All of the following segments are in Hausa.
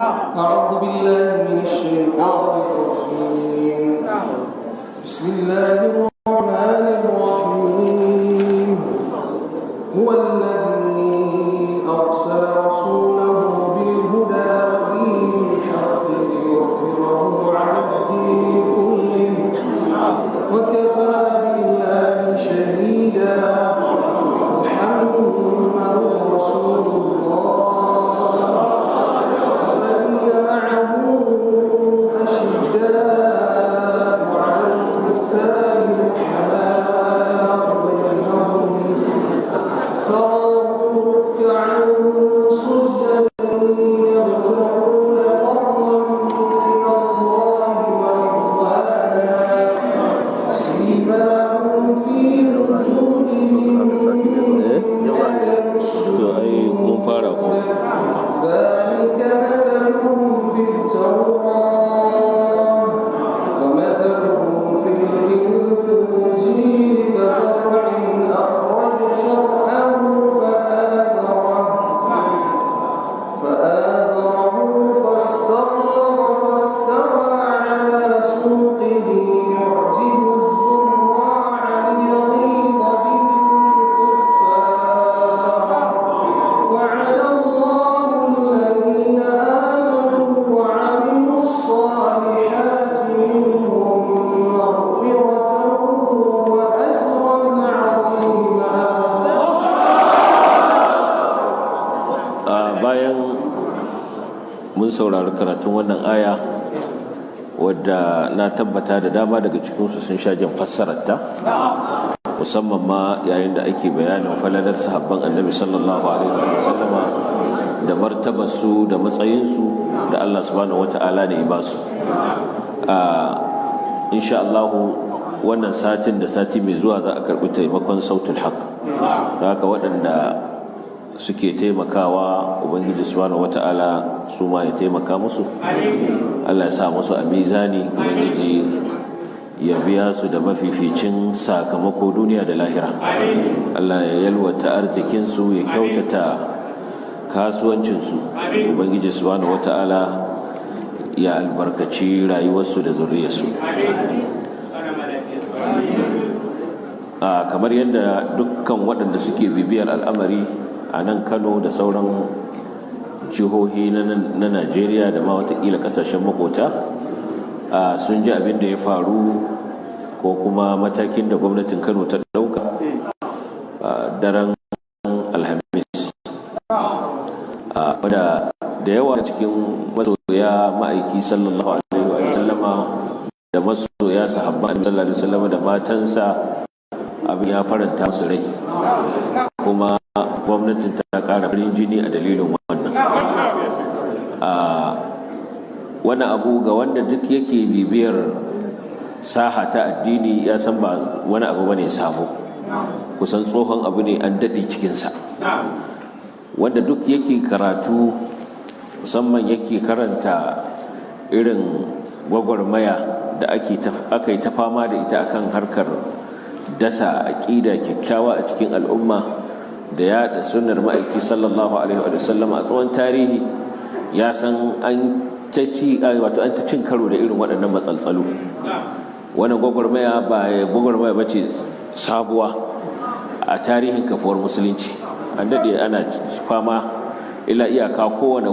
أعوذ بالله من الشيطان الرجيم. بسم الله الرحمن الرحيم. هو الذي أرسل رسوله بالهدى ودين الحق ليظهره على الدين كله وكفى بالله شهيدا. محمد رسول الله والذين معه أشداء على الكفار رحماء بينهم تراهم ركعا سجدا يبتغون فضلا من الله ورضوانا سيماهم في وجوههم من أثر To ai mun fara ko? ذلك مثلهم في التوراة ومثلهم في الإنجيل كزرع أخرج شطأه فآزره فاستغلظ فاستوى على سوقه يعجب الزراع ليغيظ بهم الكفار. وعد الله الذين آمنوا وعملوا الصالحات منهم مغفرة وأجرا عظيما. A bayan mun saurari karatun wannan aya, wadda na tabbata da dama daga cikinsu sun sha jin fassararta, musamman ma yayin da ake bayanin falalar sahabban Annabi sallallahu alaihi wa sallama da martabarsu da matsayinsu da Allah subhanahu wata'ala ne ya ba su. Insha Allah, wannan satin da sati mai zuwa za a karɓi taimakon Sautul Haq. Da haka waɗanda suke taimakawa, Ubangiji subhanahu wata'ala su ma ya taimaka musu, Allah ya sa musu a mizani, Ubangiji ya biya su da mafificin sakamako duniya da lahira. Allah ya yalwata arzikinsu, ya kyautata kasuwancinsu. Ubangiji subhanahu wata'ala ya albarkaci rayuwarsu da zuriyarsu. A kamar yadda dukkan waɗanda suke bibiyar al'amari a nan Kano da sauran jihohi na Najeriya da ma watakila ƙasashen makota sun ji abin da ya faru ko kuma matakin da gwamnatin Kano ta ɗauka daren Alhamis, wadda da yawa cikin masoya Ma'aiki sallallahu alaihi wa sallama da masoya sahabban sallallahu alaihi wa sallama da matansa, abin ya faranta musu rai, kuma gwamnatin ta ƙara farin jini a dalilin wannan. Wani abu ga wanda duk yake bibiyar saha ta addini ya san ba wani abu bane sabo, kusan tsohon abu ne, an daɗe cikinsa. Wanda duk yake karatu, musamman yake karanta irin gwagwarmaya da aka yi ta fama da ita akan harkar dasa aƙida kyakkyawa a cikin al'umma da yaɗa sunnar Ma'aiki sallallahu alaihi wa sallam a tsawon tarihi, ya san an ta ci, wato an ta cin karo da irin waɗannan matsaltsalu. Wannan gwagwarmaya ba gwagwarmaya ba ce sabuwa a tarihin kafuwar musulunci. An daɗe ana fama, illa iyaka kowane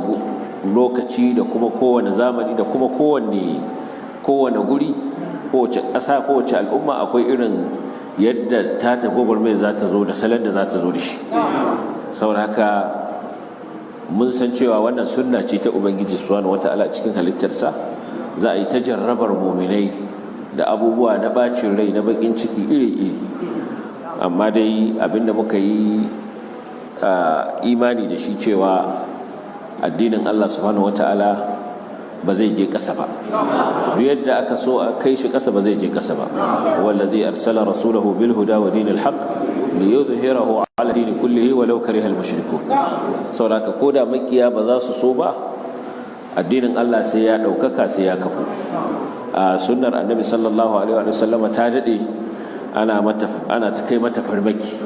lokaci da kuma kowane zamani da kuma kowane guri, kowace ƙasa, kowace al'umma, akwai irin yadda ta gwagwarmaya za ta zo da salon da za ta zo da shi. Saboda haka mun san cewa wannan sunna ce ta Ubangiji subhanahu wata'ala cikin halittarsa. Za a yi ta jarrabar muminai da abubuwa na bacin rai, na bakin ciki iri-iri. Amma dai abinda muka yi imani da shi cewa addinin Allah subhanahu wata'ala ba zai je ƙasa ba. Duk yadda aka so a kai shi ƙasa, ba zai je ƙasa ba. Wallazi arsala rasulahu bil huda wa dinil haqq liyuzhirahu ala dini kullihi walau kariha al mushrikun. Saboda ko da makiya ba za su so ba, addinin Allah sai ya ɗaukaka, sai ya kafu. A sunnar Annabi sallallahu alaihi wa sallama ta daɗe ana mata, ana ta kai mata farmaki.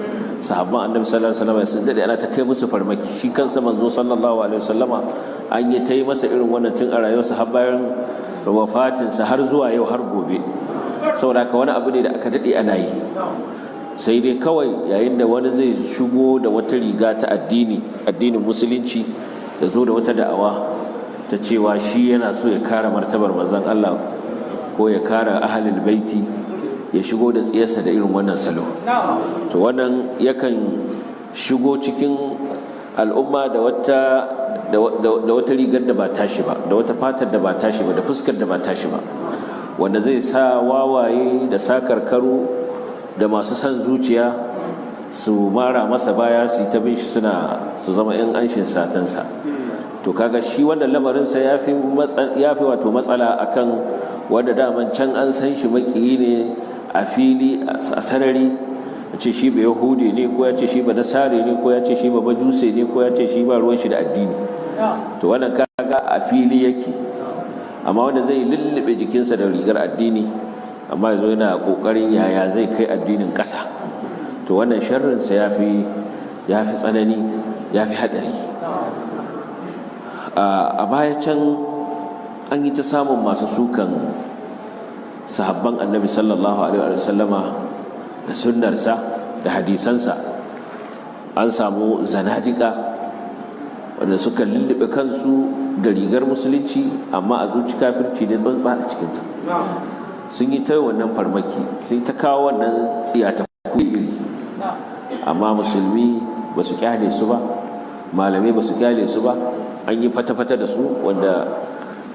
Sahabban Annabi sallallahu alaihi wasallam sun dade ana ta kai musu farmaki. Shi kansa manzo sallallahu alaihi wasallama an yi ta yi masa irin wannan tun a rayuwarsa har bayan wafatinsa har zuwa yau har gobe. Saboda haka wani abu ne da aka dade ana yi. Sai dai kawai yayin da wani zai shigo da wata riga ta addini, addinin musulunci, da zo da wata da'awa ta cewa shi yana so ya kare martabar manzon Allah ko ya kare ahlul baiti, ya shigo da tsiyarsa da irin wannan salo. To wannan yakan shigo cikin al'umma da wata rigar da ba tashi ba, da wata fatar da ba tashi ba, da fuskar da ba tashi ba, wanda zai sa wawaye da sakarkaru da masu son zuciya su mara masa baya, su yi ta bin shi, suna su zama 'yan anshin satansa. To kaga shi wannan lamarinsa ya fi wato matsala akan wanda daman can an san shi makiyi ne a fili, a sarari, a ce shi ba Yahudi ne, ko ya ce shi ba Nasare ne, ko ya ce shi ba Majuse ne, ko ya ce shi ba ruwan shi da addini. To wannan kaga a fili yake. Amma wanda zai lullube jikinsa da rigar addini, amma yazo yana kokarin yaya zai kai addinin ƙasa, to wannan sharrinsa ya fi tsanani, ya fi haɗari. A baya can an yi ta samun masu sukan sahabban Annabi sallallahu alaihi wa sallama da sunnarsa da hadisansa. An samu zanadika wanda suka lullube kansu da rigar musulunci, amma a zuci kafirci ne tsantsa a cikinta. Sun yi ta wannan farmaki, sun ta kawo wannan tsiyata iri, amma musulmi ba su kyale su ba, malamai ba su kyale su ba, an yi fata-fata da su, wanda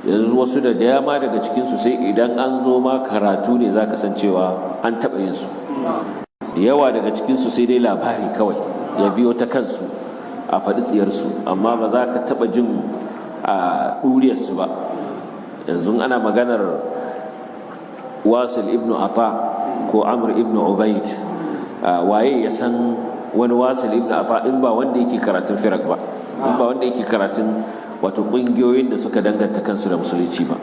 yanzu wasu da dama daga cikinsu sai idan an zo ma karatu ne za ka san cewa an taɓa yin su. Da yawa daga cikinsu sai dai labari kawai ya biyo ta kansu, a faɗi tsiyarsu, amma ba za ka taɓa jin a ɗuriyarsu ba. Yanzu ana maganar Wasil ibnu Ata ko Amr ibnu Ubaid, waye ya san wani Wasil ibnu Ata in ba wanda yake karatun firak ba, in ba wanda yake karatun wato ƙungiyoyin da suka danganta kansu da musulunci ba?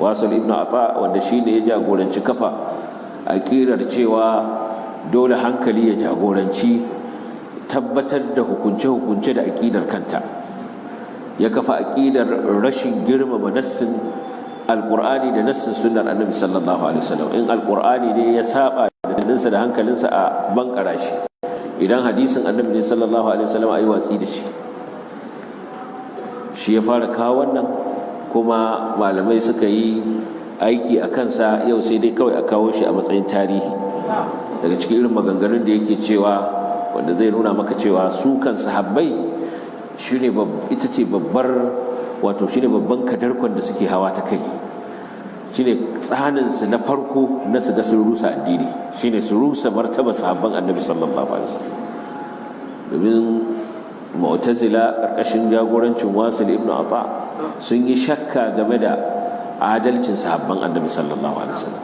Wasil ibnu Ata, wanda shi ne ya jagoranci kafa aƙidar cewa dole hankali ya jagoranci tabbatar da hukunce-hukunce da aƙidar kanta, ya kafa aƙidar rashin girmama nassin Alƙur'ani da nassin sunnar Annabi sallallahu alaihi wasallam. In Alƙur'ani ne ya saba da tunaninsa da hankalinsa, a bankara shi. Idan hadisin Annabi ne sallallahu alaihi wasallam, a yi watsi da shi. Shi ya fara kawo wannan, kuma malamai suka yi aiki a kansa. Yau sai dai kawai a kawo shi a matsayin tarihi. Daga cikin irin maganganun da yake cewa, wanda zai nuna maka cewa su kan sahabbai shine ita ce babbar, wato shine babban kadarkon da suke hawa ta kai, shine tsaninsu na farko na su ga sun rusa addini, shine su rusa martaba sahabban Annabi sallallahu alaihi wasallam. Domin Mu'tazila karkashin jagorancin Wasil ibn Ata sun yi shakka game da adalcin sahabban Annabi sallallahu alaihi wasallam,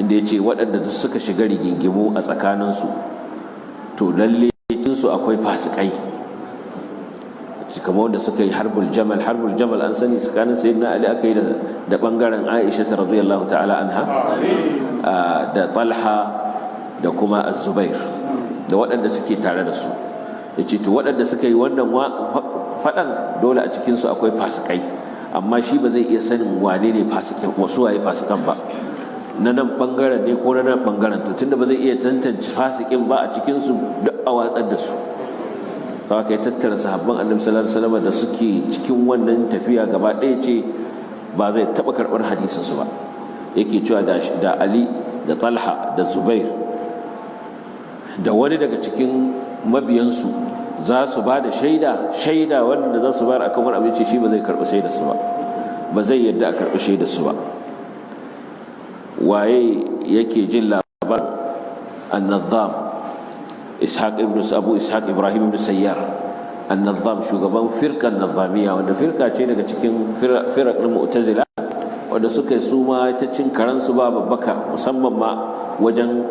inda ya ce waɗanda duk suka shiga rigingimu a tsakaninsu, to lalle su akwai fasikai, kamar wanda suka yi harbul Jamal. Harbul Jamal an sani tsakanin Sayyidina Ali aka yi da bangaren Aisha ta radiyallahu ta'ala anha, da Talha da kuma Az-Zubair da waɗanda suke tare da su. Yace to waɗanda suka yi wannan faɗan, dole a cikin su akwai fasikai, amma shi ba zai iya sanin wane ne fasikin, wasu waye fasikan ba, na nan bangaren ne ko na nan bangaren. To tunda ba zai iya tantance fasikin ba a cikin su, duk a watsar da su. Sau aka yi tattara sahabban Annabi sallallahu alaihi wasallam da suke cikin wannan tafiya gaba ɗaya, ce ba zai taɓa karɓar hadisin su ba. Yake cewa da Ali da Talha da Zubair da wani daga cikin mabiyansu za su ba da shaida, shaida wanda za su bayar akan wani abinci, shi ba zai karɓi shaidar su ba, ba zai yadda a karɓi shaidar su ba. Waye yake jin labarin Annazam, Ishaq ibn Abu Ishaq Ibrahim ibn Sayyar Annazam, shugaban firkan Nazamiya, wanda firka ce daga cikin firak na Mu'tazila, wanda suka yi su ma ta cin karansu ba babbaka, musamman ma wajen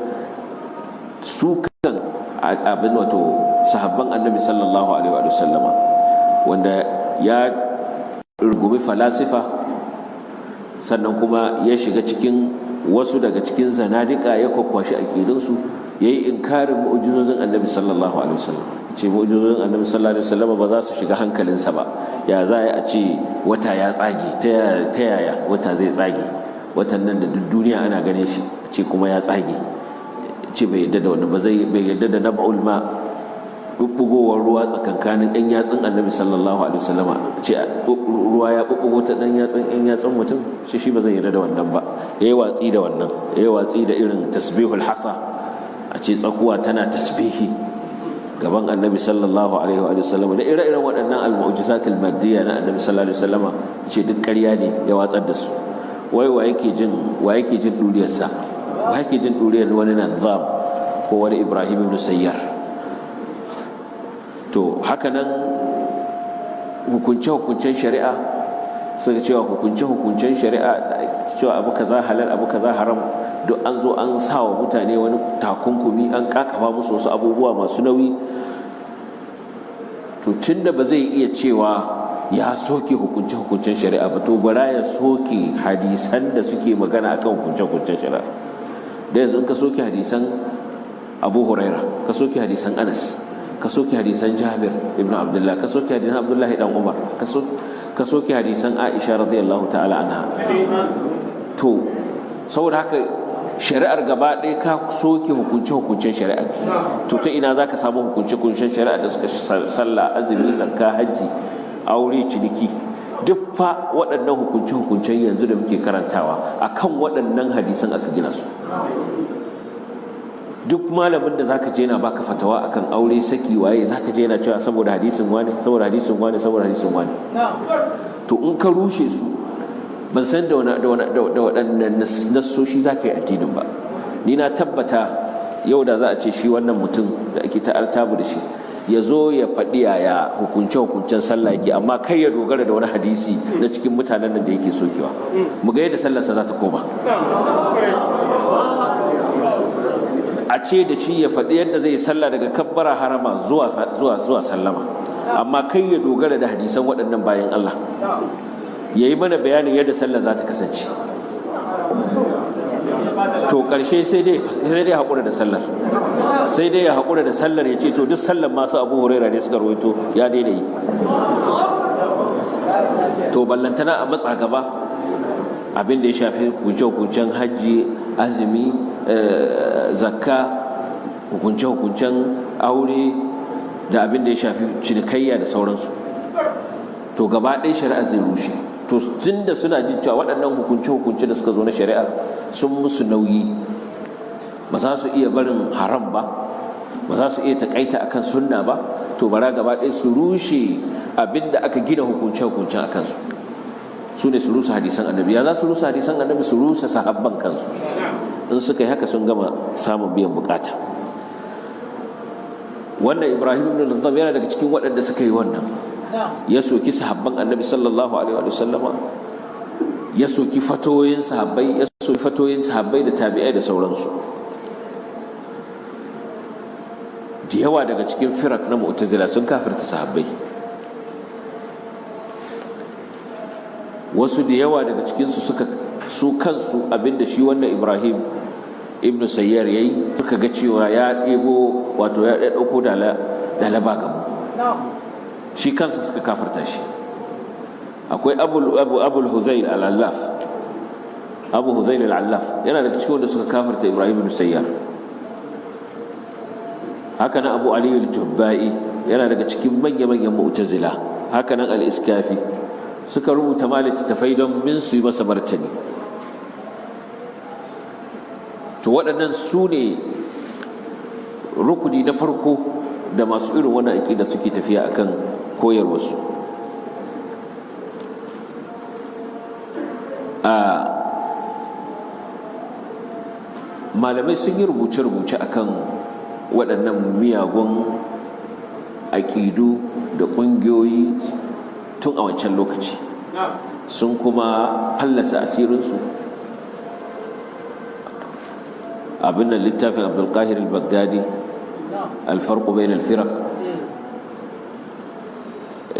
sukan abin wato sahabban Annabi sallallahu alaihi wa sallama, wanda ya rungumi falasifa, sannan kuma ya shiga cikin wasu daga cikin zanadika, ya kwakwashi aƙidunsu. Yayi inkarin mu'jizozin Annabi sallallahu alaihi wasallam, ce mu'jizozin Annabi sallallahu alaihi wasallam ba za su shiga hankalinsa ba. Ya za a ce wata ya tsage? Ta yaya wata zai tsage? Watan nan da duk duniya ana ganin shi, ce kuma ya tsage. Ce bai yadda da wannan ba, zai bai yadda da nab'ul ma, bubbugowar ruwa tsakankanin ɗan yatsun Annabi sallallahu alaihi wasallam, ce ruwa ya bubbugo ta ɗan yatsun ɗan yatsun mutum, shi shi ba zai yarda da wannan ba. Yayi watsi da wannan, yayi watsi da irin tasbihul hasa, a ce tsakuwa tana tasbihi gaban Annabi sallallahu alaihi wa sallam, da ire-iren waɗannan al-mu'jizatul maddiya na Annabi sallallahu alaihi wasallama, ce duk ƙarya ne, ya watsar da su. Wai wa yake jin, wa yake jin duriyarsa? Wa yake jin duriyar wani Nazam ko wani Ibrahim ibn Sayyar? To haka nan hukunce-hukuncen shari'a, suka cewa hukunce-hukuncen shari'a, cewa abu kaza halal, abu kaza haram, duk an zo an sa wa mutane wani takunkumi, an kakafa musu wasu abubuwa masu nauyi. To tunda ba zai iya cewa ya soke hukunce-hukuncen shari'a ba, to bara ya soke hadisan da suke magana akan hukunce-hukuncen shari'a. Da yanzu in ka soke hadisan Abu Huraira, ka soke hadisan Anas, ka soke hadisan Jabir ibn Abdullah, ka soke hadisan Abdullahi dan Umar, ka soke hadisan Aisha radiyallahu ta'ala anha, to saboda haka shari'ar gaba ɗaya ka soke hukunce-hukuncen shari'ar. To ta ina za ka samu hukunce-hukuncen shari'ar da suka sallah, azumi, zakka, hajji, aure, ciniki? Duk fa waɗannan hukunce-hukuncen yanzu da muke karantawa akan waɗannan hadisan aka gina su. Duk malamin da zaka je na baka fatawa akan aure, saki, waye, zaka je na cewa saboda hadisin wane, saboda hadisin wane, saboda hadisin wane. To in ka rushe su, ban san da waɗannan nassoshi zaka yi addinin ba. Ni na tabbata yau da za a ce shi wannan mutum da ake ta artabu da shi ya zo ya faɗi yaya hukunce-hukuncen sallah yake, amma kai ya dogara da wani hadisi na cikin mutanen nan da yake sokewa, mu ga yadda sallarsa za ta koma. A ce da shi ya faɗi yadda zai sallah daga kabbara harama zuwa zuwa zuwa sallama, amma kai ya dogara da hadisan waɗannan bayan Allah, ya yi mana bayanin yadda sallah za ta kasance. To ƙarshe sai dai haƙura da sallar, sai dai ya haƙura da sallar, ya ce to duk sallar masu Abu Huraira ne suka rawaito, ya daina yi. To ballantana a matsa gaba abin da ya shafi hukunce-hukuncen hajji, azumi, zakka, hukunce-hukuncen aure, da abin da ya shafi cinikayya da sauransu. To gaba ɗaya shari'a zai rushe. To tunda suna jin cewa waɗannan hukunce-hukunce da suka zo na shari'a sun musu nauyi, ba za su iya barin haram ba, ba za su iya takaita akan sunna ba, to bara gaba ɗaya su rushe abin da aka gina hukunce-hukuncen a kansu. Su ne su rusa hadisan Annabi. Ya za su rusa hadisan Annabi? Su rusa sahabban kansu. In suka yi haka sun gama samun biyan bukata. Wannan Ibrahim ibn Nazam yana daga cikin waɗanda suka yi wannan. Ya soki sahabban Annabi sallallahu alaihi wa sallama, ya soki fatoyin sahabbai, ya soki fatoyin sahabbai da tabi'ai da sauransu. Da yawa daga cikin firak na Mu'tazila sun kafirta sahabbai. Wasu da yawa daga cikinsu suka su kansu abinda shi wannan Ibrahim ibn Sayyar yayi, suka ga cewa ya ɗebo, wato ya ɗauko dalaba gamu, shi kansa suka kafirta shi. Akwai Abul Huzail al-Allaf, Abu Huzail al-Allaf yana daga cikin wanda suka kafirta Ibrahim ibn Sayyar. Haka nan Abu Ali al-Jubba'i yana daga cikin manya-manyan Mu'tazila. Haka nan al-Iskafi suka rubuta ma littattafai don min su yi masa martani. To waɗannan su ne rukuni na farko da masu irin wannan aƙida suke tafiya akan koyarwarsu. Malamai sun yi rubuce-rubuce akan waɗannan miyagun aƙidu da ƙungiyoyi tun a wancan lokaci, sun kuma fallasa asirinsu. Abin nan littafin Abdulkahir al-Baghdadi, Alfarqu bain al-Firaq,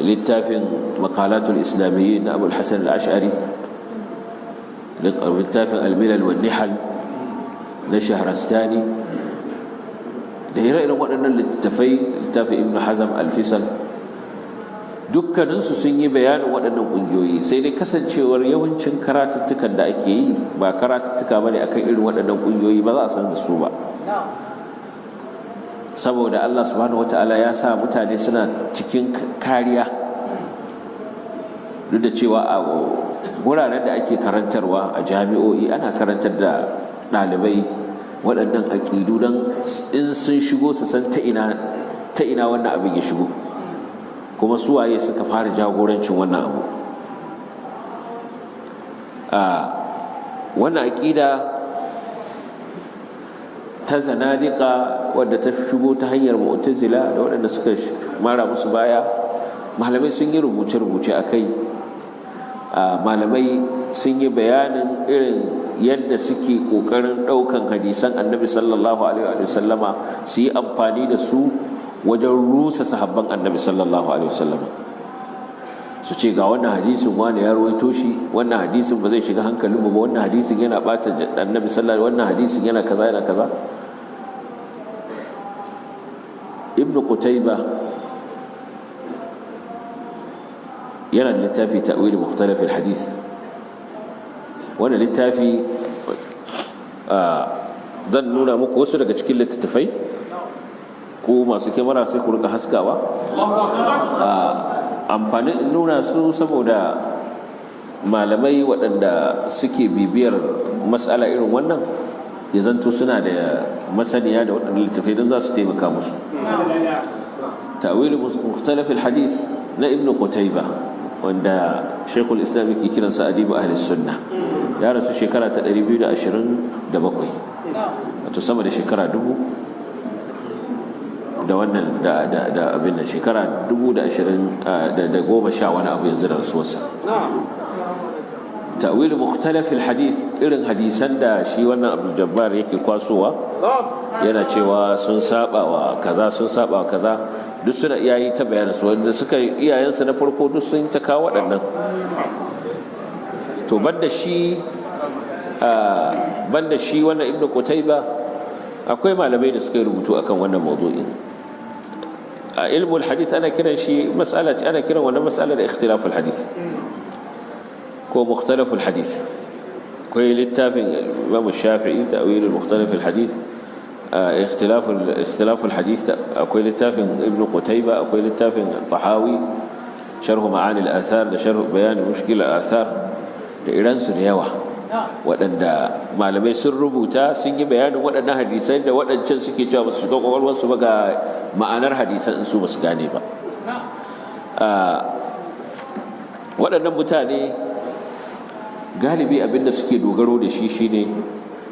littafin Maqalatul Islamiyyin na Abul Hasan al-Ash'ari, littafin Al-Milal wa Nihal na Shahrastani, Da ire-iren waɗannan littattafai, littafin Ibn Hazm Al-Fisal, dukkaninsu sun yi bayanin waɗannan ƙungiyoyi. Sai dai kasancewar yawancin karatuttukan da ake yi ba karatuttuka bane akan irin waɗannan ƙungiyoyi, ba za a san da su ba, saboda Allah subhanahu wata'ala ya sa mutane suna cikin kariya. Duk da cewa a wuraren da ake karantarwa a jami'o'i ana karantar da ɗalibai waɗannan aƙidu don in sun shigo su san ta ina wannan abin ya shigo, kuma suwaye suka fara jagorancin wannan abu. Wannan aƙida ta zanadika wadda ta shigo ta hanyar Mu'tazila da waɗanda suka mara musu baya, malamai sun yi rubuce-rubuce a kai. Malamai sun yi bayanin irin yadda suke ƙoƙarin ɗaukan hadisan Annabi sallallahu alaihi wa sallama su yi amfani da su wajen rusa sahabban Annabi sallallahu alaihi wa sallama, su ce ga wannan hadisin wani ya rawaito shi, wannan hadisin ba zai shiga hankalin mu ba, wannan hadisin yana bata Annabi sallallahu, wannan hadisin yana kaza, yana kaza. Ibn Qutayba yana da littafi Ta'wil Mukhtalaf al-Hadith. Wannan littafi zan nuna muku wasu daga cikin littattafai, ko masu kyamara sai ku rika haskawa. Amfanin nuna su saboda malamai waɗanda suke bibiyar matsala irin wannan ya zanto suna da masaniya da waɗanda littattafai don za su taimaka musu. Ta'wil Mukhtalaf al-Hadith na Ibn Qutayba, wanda Sheikhul Islam yake kiransa adibu ahli sunna, ya rasu shekara ta 227, wato sama da shekara 1000 da wannan da abin nan, shekara 1020 da goma sha wani abu yanzu da rasuwarsa. Ta'wil Mukhtalaf al-Hadith, irin hadisan da shi wannan Abdul Jabbar yake kwasowa yana cewa sun saba wa kaza, sun saba wa kaza, duk suna iyayi ta bayanin su, wanda suka iyayensu na farko duk sun ta kawo waɗannan. To banda shi wannan Ibn Qutayba, akwai malamai da suka yi rubutu akan wannan mawdu'in. A ilmul hadith ana kiran shi mas'ala, ana kiran wannan mas'ala da ikhtilaful hadith ko mukhtalaful hadith. Akwai littafin Imam Shafi'i Ta'wil Mukhtalaf al-Hadith, ikhtilaful hadith, akwai littafin Ibn Qutayba, akwai littafin Tahawi Sharh Ma'ani al-Athar da Sharh Bayan Mushkil al-Athar, da iransu da yawa waɗanda malamai sun rubuta sun yi bayanin waɗannan hadisai da waɗancan suke cewa ba su shiga ƙwaƙwalwarsu ba, ga ma'anar hadisan in su ba su gane ba. Waɗannan mutane galibi abinda suke dogaro da shi shine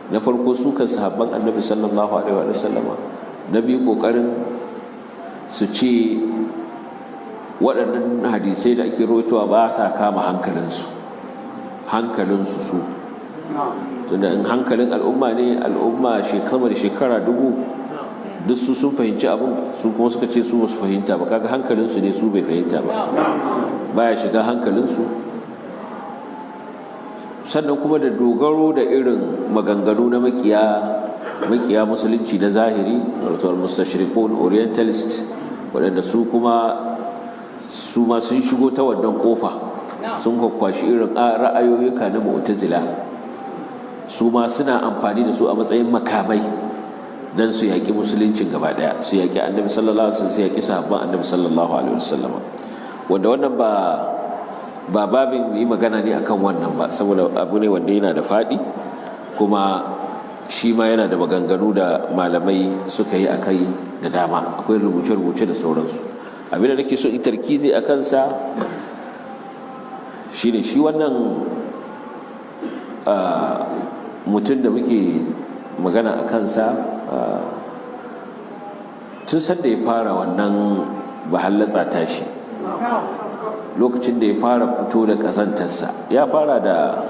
na farko su kan sahabban Annabi sallallahu alaihi wa sallama, na biyu ƙoƙarin su ce waɗannan hadisai da ake rawaitowa ba sa kama hankalinsu su. Tunda in hankalin al'umma ne, al'umma shekara da shekara 1000 duk su sun fahimci abin, su kuma suka ce su basu fahimta ba, kaga hankalinsu ne su bai fahimta ba, baya shiga hankalinsu. Sannan kuma da dogaro da irin maganganu na makiya musulunci na zahiri, wato al-mustashriqun, orientalist, waɗanda su kuma su ma sun shigo ta wannan kofa, sun kwakwashi irin ra'ayoyuka na Mu'tazila, su ma suna amfani da su a matsayin makamai don su yaƙi musuluncin gaba ɗaya, su yaƙi Annabi sallallahu alaihi wasallam, su yaƙi sahabban Annabi sallallahu alaihi wasallam. Wanda wannan ba babin yi magana ne akan wannan ba, saboda abu ne wanda yana da faɗi, kuma shi ma yana da maganganu da malamai suka yi akai da dama, akwai rubuce-rubuce da sauransu. Abin da nake so in tarkizi a kansa shine shi wannan mutum da muke magana a kansa, tun sanda ya fara wannan bahallatsa tashi, lokacin da ya fara fito da ƙazantarsa, ya fara da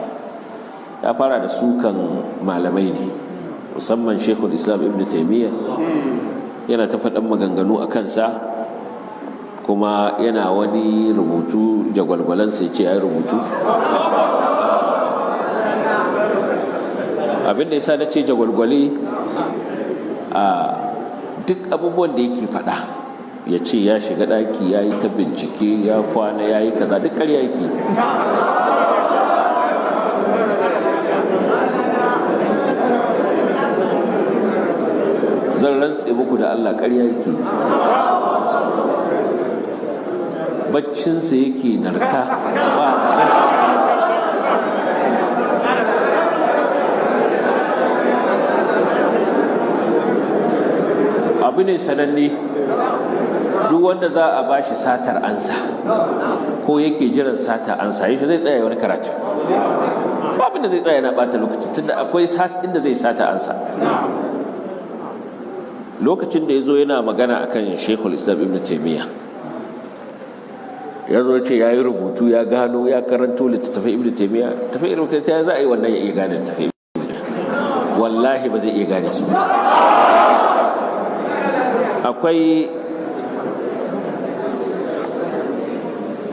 sukan malamai ne, musamman Sheikhul Islam Ibn Taymiyyah. Yana ta faɗan maganganu a kansa, kuma yana wani rubutu jagwalgwalansa, ya ce ya rubutu. Abinda ya sa na ce jagwalgwale, a duk Duk abubuwan da yake faɗa, ya ce ya shiga ɗaki ya yi ta bincike, ya kwana ya yi kaza, duk ƙarya yake. Zan rantse muku da Allah, ƙarya yake. Baccinsa yake narka ba magana. Abu ne sananne, duk wanda za a bashi satar ansa ko yake jiran satar ansa, yaushe zai tsaya wani karatu? Babu da zai tsaya na bata lokaci, tunda akwai inda zai sata ansa. Lokacin da ya zo yana magana akan Sheikhul Islam Ibn Taymiyyah, ya zo ce ya yi rubutu, ya gano, ya karanto littattafai Ibn Taymiyyah. Tafai Ibn Taymiyyah, za a yi wannan ya iya gane littattafai Ibn Taymiyyah? Wallahi ba zai iya gane su.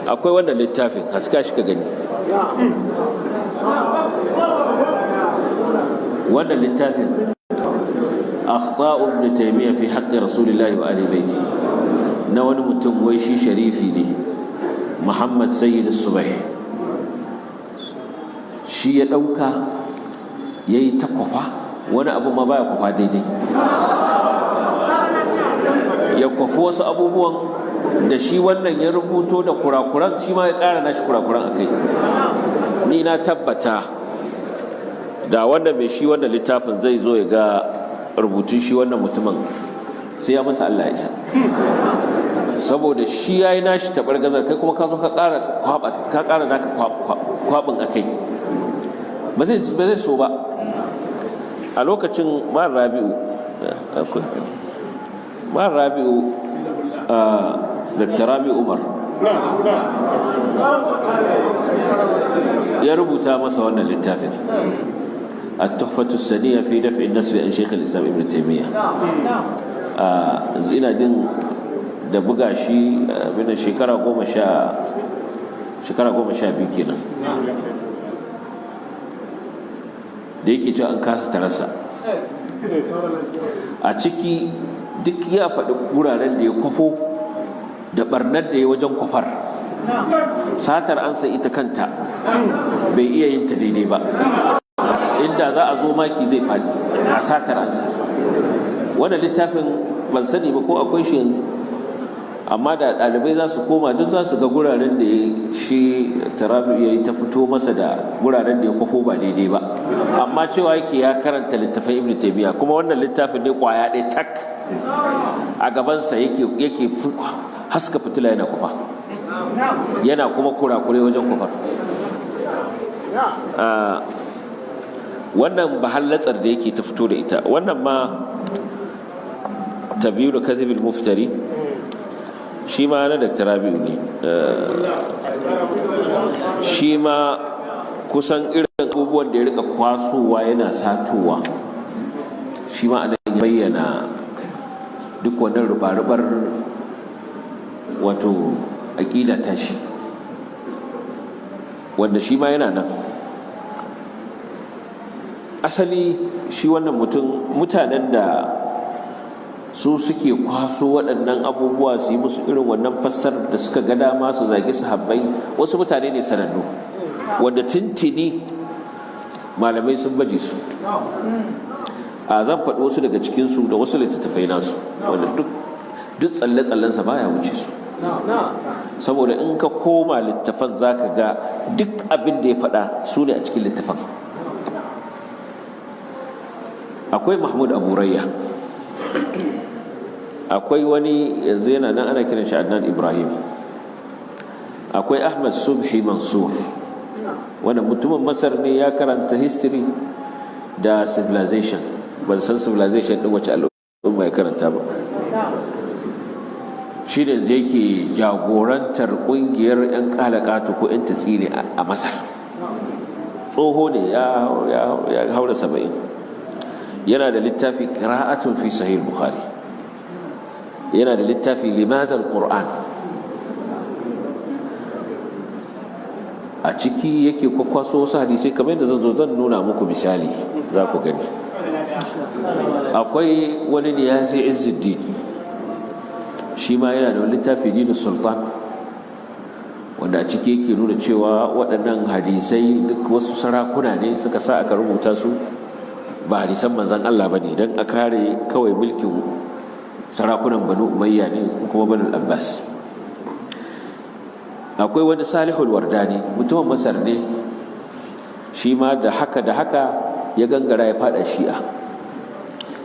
Akwai wannan littafin, haska shi ka gani. Wannan littafin, Akhta'u Ibn Taymiyyah fi haqqi Rasulillahi wa ali baiti, na wani mutum wai shi sharifi ne, Muhammad Sayyid Subh, shi ya dauka yayi ta kwafa. Wani abu ma baya kwafa daidai, ya kwafi wasu abubuwan da shi wannan ya rubuto da kurakuran, shi ma ya ƙara nashi kurakuran a kai. Ni na tabbata da wannan mai shi wannan littafin zai zo ya ga rubutun shi wannan mutumin, sai ya masa Allah ya isa, saboda shi ya yi nashi taɓar gazar, kai kuma ka zo ka ƙara naka kwaɓin a kai. Ba zai so ba. A lokacin Mar Rabi'u, Dr. Rabi'u Umar ya rubuta masa wannan littafin, التحفة السنية في دفع النسب عن شيخ الإسلام ابن تيمية. Ina jin da buga shi bin shekara 12 kenan, da yake cewa an kasa tarasa. A ciki duk ya faɗi wuraren da ya kwafo da barnar da ya wajen kwafar. Satar ansa ita kanta bai iya yin ta daidai ba, inda za a zo maki zai faɗi a satar ansa. Wannan littafin ban sani ba ko akwai shi yanzu, amma da ɗalibai za su koma, duk za su ga guraren da ya shi Tarabi ya yi ta fito masa da guraren da ya kwafo ba daidai ba. Amma cewa yake ya karanta littafin Ibn Taymiyyah, kuma wannan littafin ne kwaya ɗaya tak a gabansa yake haska fitila yana kwafa, yana kuma kurakure wajen kwafar. Wannan bahallatsar da yake ta fito da ita, wannan ma Tabyinu Kadhibil Muftari, shi ma na Dr. Rabi'u ne. Shi ma kusan irin abubuwan da ya rika kwasowa yana satowa, shi ma ana bayyana duk wannan ruba-rubar, wato aƙida ta shi, wanda shi ma yana nan. Asali shi wannan mutum, mutanen da su suke kwaso waɗannan abubuwa su yi musu irin wannan fassarar da suka ga dama, su zagi sahabbai, wasu mutane ne sanannu wanda tintini malamai sun baje su. A zan faɗi wasu daga cikinsu da wasu littattafai nasu, wanda duk tsalle-tsallensa baya wuce su, saboda in ka koma littafan za ka ga duk abin da ya faɗa su ne a cikin littafan. Akwai Mahmud Abu Rayya, akwai wani yanzu yana nan ana kiran shi Adnan Ibrahim, akwai Ahmad Subhi Mansur, wanda mutumin Masar ne, ya karanta history da civilization. Ban san civilization din wace al'umma ya karanta ba. Shi ne zai yake jagorantar kungiyar 'yan kalakatu ko 'yan tatsine a Masar. Tsoho ne, ya haura 70. Yana da littafi Qira'atun fi Sahih Bukhari, yana da littafi Limadha Qur'an. A ciki yake kwakwaso wasu hadisai, kamar yadda zan zo zan nuna muku misali za ku gani. Akwai wani Niyazi Izzuddin, shi ma yana da wani littafi, Dinu Sultan, wanda a ciki yake nuna cewa waɗannan hadisai duk wasu sarakuna ne suka sa aka rubuta su, ba hadisan manzan Allah ba ne, don a kare kawai mulkin sarakunan Banu Umayya ne kuma Banu Abbas. Akwai wani Salihul Wardani, mutumin Masar ne shi ma, da haka da haka ya gangara ya fada Shi'a.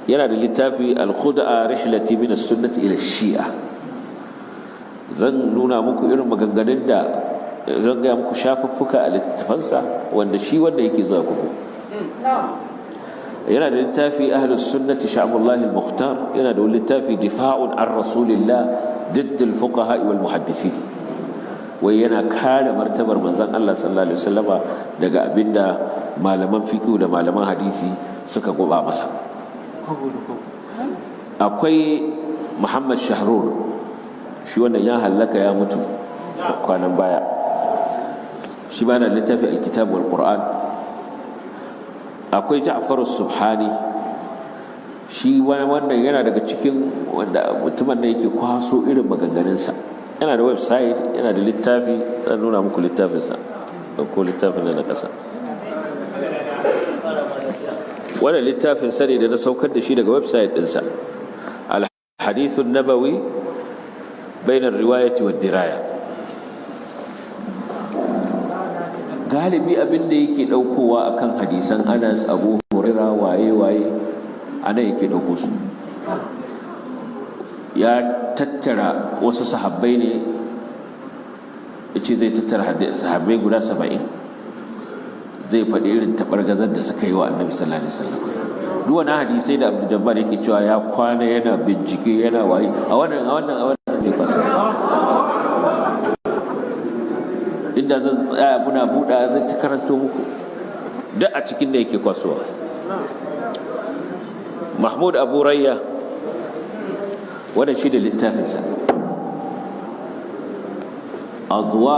Yana da littafi Al-Khuda'a Rihlati min As-Sunnati ila Shi'a. Zan nuna muku irin maganganun da zan gaya muku, shafuffuka a littafansa wanda shi wanda yake zuwa kuku. Yana da littafi Ahlus Sunnati Sha'bullahi Al-Mukhtar. Yana da wani littafi Difa'un an Rasulillah didd al-Fuqaha wal Muhaddithin, wai yana kare martabar manzon Allah sallallahu alaihi wasallama daga abinda malaman fiqh da malaman hadisi suka guba masa. Akwai Muhammad Shahrur, shi wannan ya hallaka, ya mutu kwanan baya. Shi ba na littafi Alkitab wal Qur'an. Akwai Ja'far Subhani, shi wannan yana daga cikin wanda mutumin da yake kwaso irin maganganunsa. Yana da website, yana da littafi. Zan nuna muku littafinsa, ko littafin na ƙasa. Wannan littafin sani da na saukar da shi daga website ɗinsa, Al-Hadith Nabawi Bain Riwayati wa Diraya. Galibi abin da yake ɗaukowa akan hadisan Anas, Abu Huraira, waye waye, ana yake ɗauko su. Ya tattara wasu sahabbai ne, ya ce zai tattara sahabbai guda 70, zai faɗi irin taɓargazar da suka yi wa Annabi sallallahu alaihi wasallam. Duk wani hadisai da Abdul Jabbar yake cewa ya kwana yana bincike, yana waye, a wannan ne kwasa. Inda zan tsaya muna buɗa, zai ta karanto muku duk a cikin da yake kwasuwa. Mahmud Abu Rayya, wannan shi da littafinsa Adwa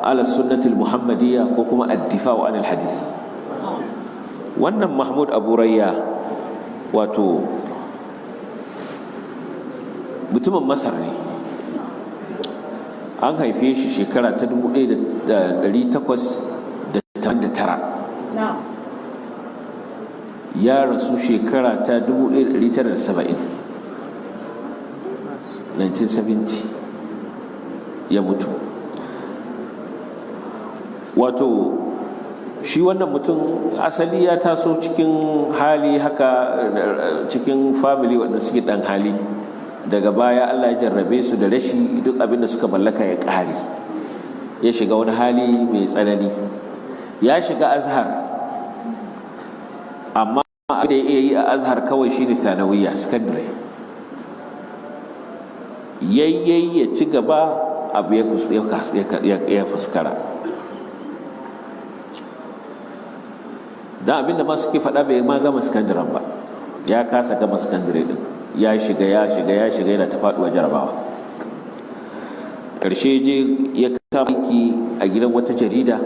ala Sunnati Muhammadiyya ko kuma Ad-Difa'u an al-Hadith. Wannan Mahmud Abu Rayya, wato mutumin Masar ne. An haife shi shekara ta 1889, ya rasu shekara ta 1970, 1970 ya mutu. Wato shi wannan mutum asali ya taso cikin hali haka, cikin family wanda suke dan hali. Daga baya Allah ya jarrabe su da rashi, duk abin da suka mallaka ya ƙare, ya shiga wani hali mai tsanani. Ya shiga Azhar, amma abin da ya iya yi a Azhar kawai shine thanawiyya, secondary. Yayyayi ya ci gaba, abu ya fuskara. Don abinda ma suke faɗa, bai ma gama sakandaren ba, ya kasa gama sakandare din. Ya shiga, ya shiga, ya shiga, yana ta faɗuwa jarabawa. Ƙarshe je ya kama aiki a gidan wata jarida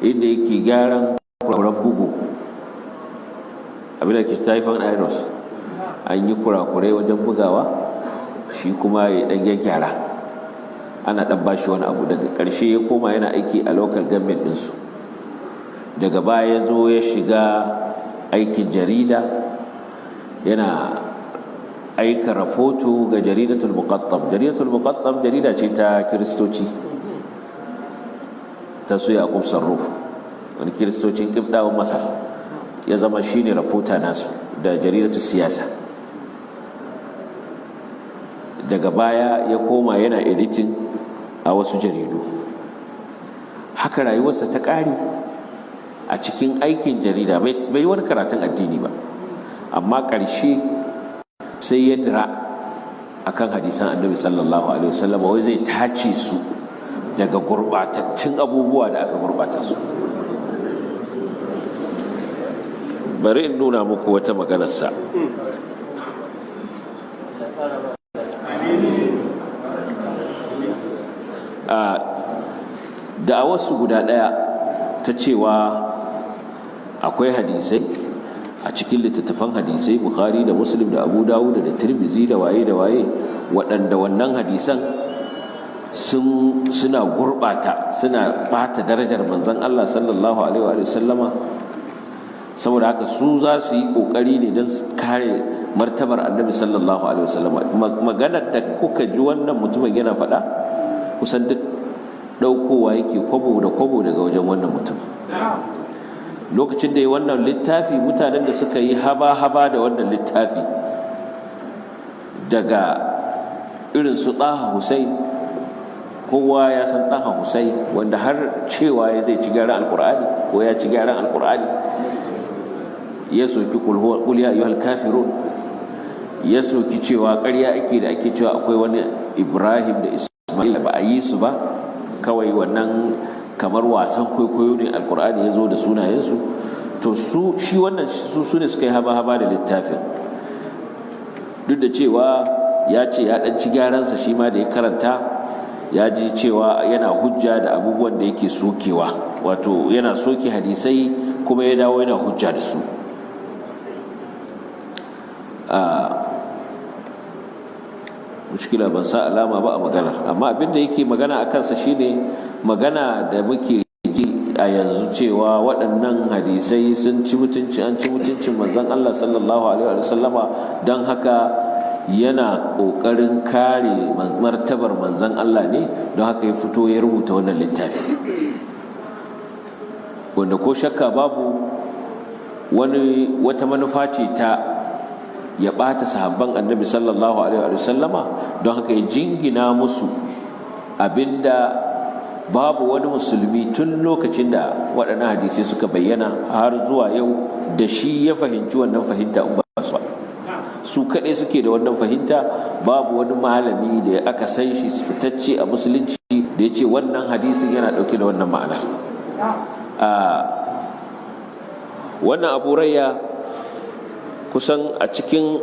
inda yake gyaran kurakuran bugu, abinda ke typing errors. An yi kurakurai wajen bugawa, shi kuma ya ɗan gyara, ana ɗan bashi wani abu. Daga ƙarshe ya koma yana aiki a local government ɗinsu. Daga baya ya zo ya shiga aikin jarida, yana aika rahoto ga Jaridatul Muqattam. Jaridatul Muqattam jarida ce ta Kiristoci, ta su Yaqub Sarruf, wani Kiristocin Kibdawan Masar. Ya zama shine rapota nasu da Jaridatul Siyasa. Daga baya ya koma yana editing a wasu jaridu. Haka rayuwarsa ta ƙare a cikin aikin jarida. Bai yi wani karatun addini ba, amma ƙarshe sai ya dira akan hadisan Annabi sallallahu alaihi wasallam, wai zai tace su daga gurɓatattun abubuwa da aka gurɓata su. Bari in nuna muku wata maganarsa. Da a wasu guda ɗaya ta cewa akwai hadisai a cikin littattafan hadisai Bukhari da Muslim da Abu Dawud da Tirmizi da waye da waye, waɗanda wannan hadisan suna gurɓata, suna ɓata darajar manzon Allah sallallahu alaihi wa sallama. Saboda haka su za su yi ƙoƙari ne don kare martabar Annabi sallallahu alaihi wa sallama. Maganar da kuka ji wannan mutumin yana faɗa kusan duk ɗaukowa yake kwabo da kwabo daga wajen wannan mutum. Lokacin da ya wannan littafi, mutanen da suka yi haba-haba da wannan littafi daga irin su Taha Hussein, kowa ya san Taha Hussein, wanda har cewa ya zai ci gyaran Alkur'ani ko ya ci gyaran Alkur'ani, ya soki qul ya ayyuhal kafirun, ya soki cewa ƙarya ake da ake cewa akwai wani Ibrahim da Ismail, ba a yi su ba, kawai wannan kamar wasan kwaikwayo ne Alkur'ani ya zo da sunayensu. To su shi wannan su ne suka yi haba-haba da littafin, duk da cewa ya ce ya ɗan ci gyaransa shi ma da ya karanta, ya ji cewa yana hujja da abubuwan da yake sokewa, wato yana soke hadisai kuma ya dawo yana hujja da su. Mushkila ban sa alama ba a maganar, amma abin da yake magana a kansa shine magana da muke ji a yanzu cewa waɗannan hadisai sun ci mutunci, an ci mutuncin manzon Allah sallallahu alaihi wa sallama, don haka yana ƙoƙarin kare martabar manzon Allah ne, don haka ya fito ya rubuta wannan littafi, wanda ko shakka babu wani wata manufa ce ta ya ɓata sahabban Annabi sallallahu alaihi wa sallama, don haka ya jingina musu abinda babu wani musulmi tun lokacin da waɗannan hadisai suka bayyana har zuwa yau da shi ya fahimci wannan fahimta in ba su ba. Su kaɗai suke da wannan fahimta. Babu wani malami da aka san shi fitacce a musulunci da ya ce wannan hadisin yana ɗauke da wannan ma'anar. Wannan Abu Rayya kusan a cikin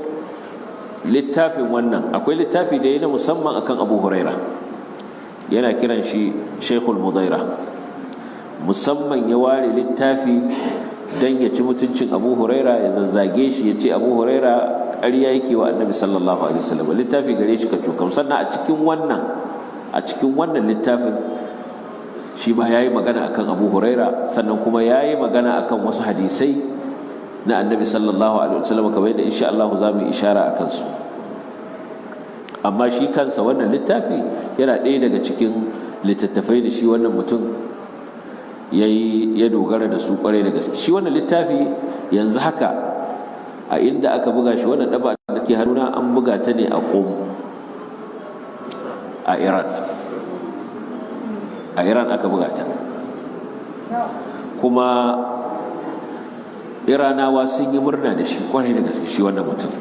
littafin wannan akwai littafi da ya na musamman akan Abu Huraira, yana kiran shi Sheikhul Mudaira, musamman ya ware littafi don ya ci mutuncin Abu Huraira, ya zazzage shi, ya ce Abu Huraira ƙarya yake wa Annabi sallallahu alaihi wasallam. Littafi gare shi kacokam. Sannan a cikin wannan littafin shi ma yayi magana akan Abu Huraira, sannan kuma yayi magana akan wasu hadisai na Annabi sallallahu alaihi wasallam, kamar yadda insha Allah za mu yi ishara akan su. Amma shi kansa wannan littafi yana ɗaya daga cikin littattafai da shi wannan mutum ya ya dogara da su kwarai da gaske. Shi wannan littafi yanzu haka a inda aka buga shi, wannan ɗaba da ke hannuna, an buga ta ne a Qom a Iran. A Iran aka buga ta, kuma Iranawa sun yi murna da shi kwarai da gaske. Shi wannan mutum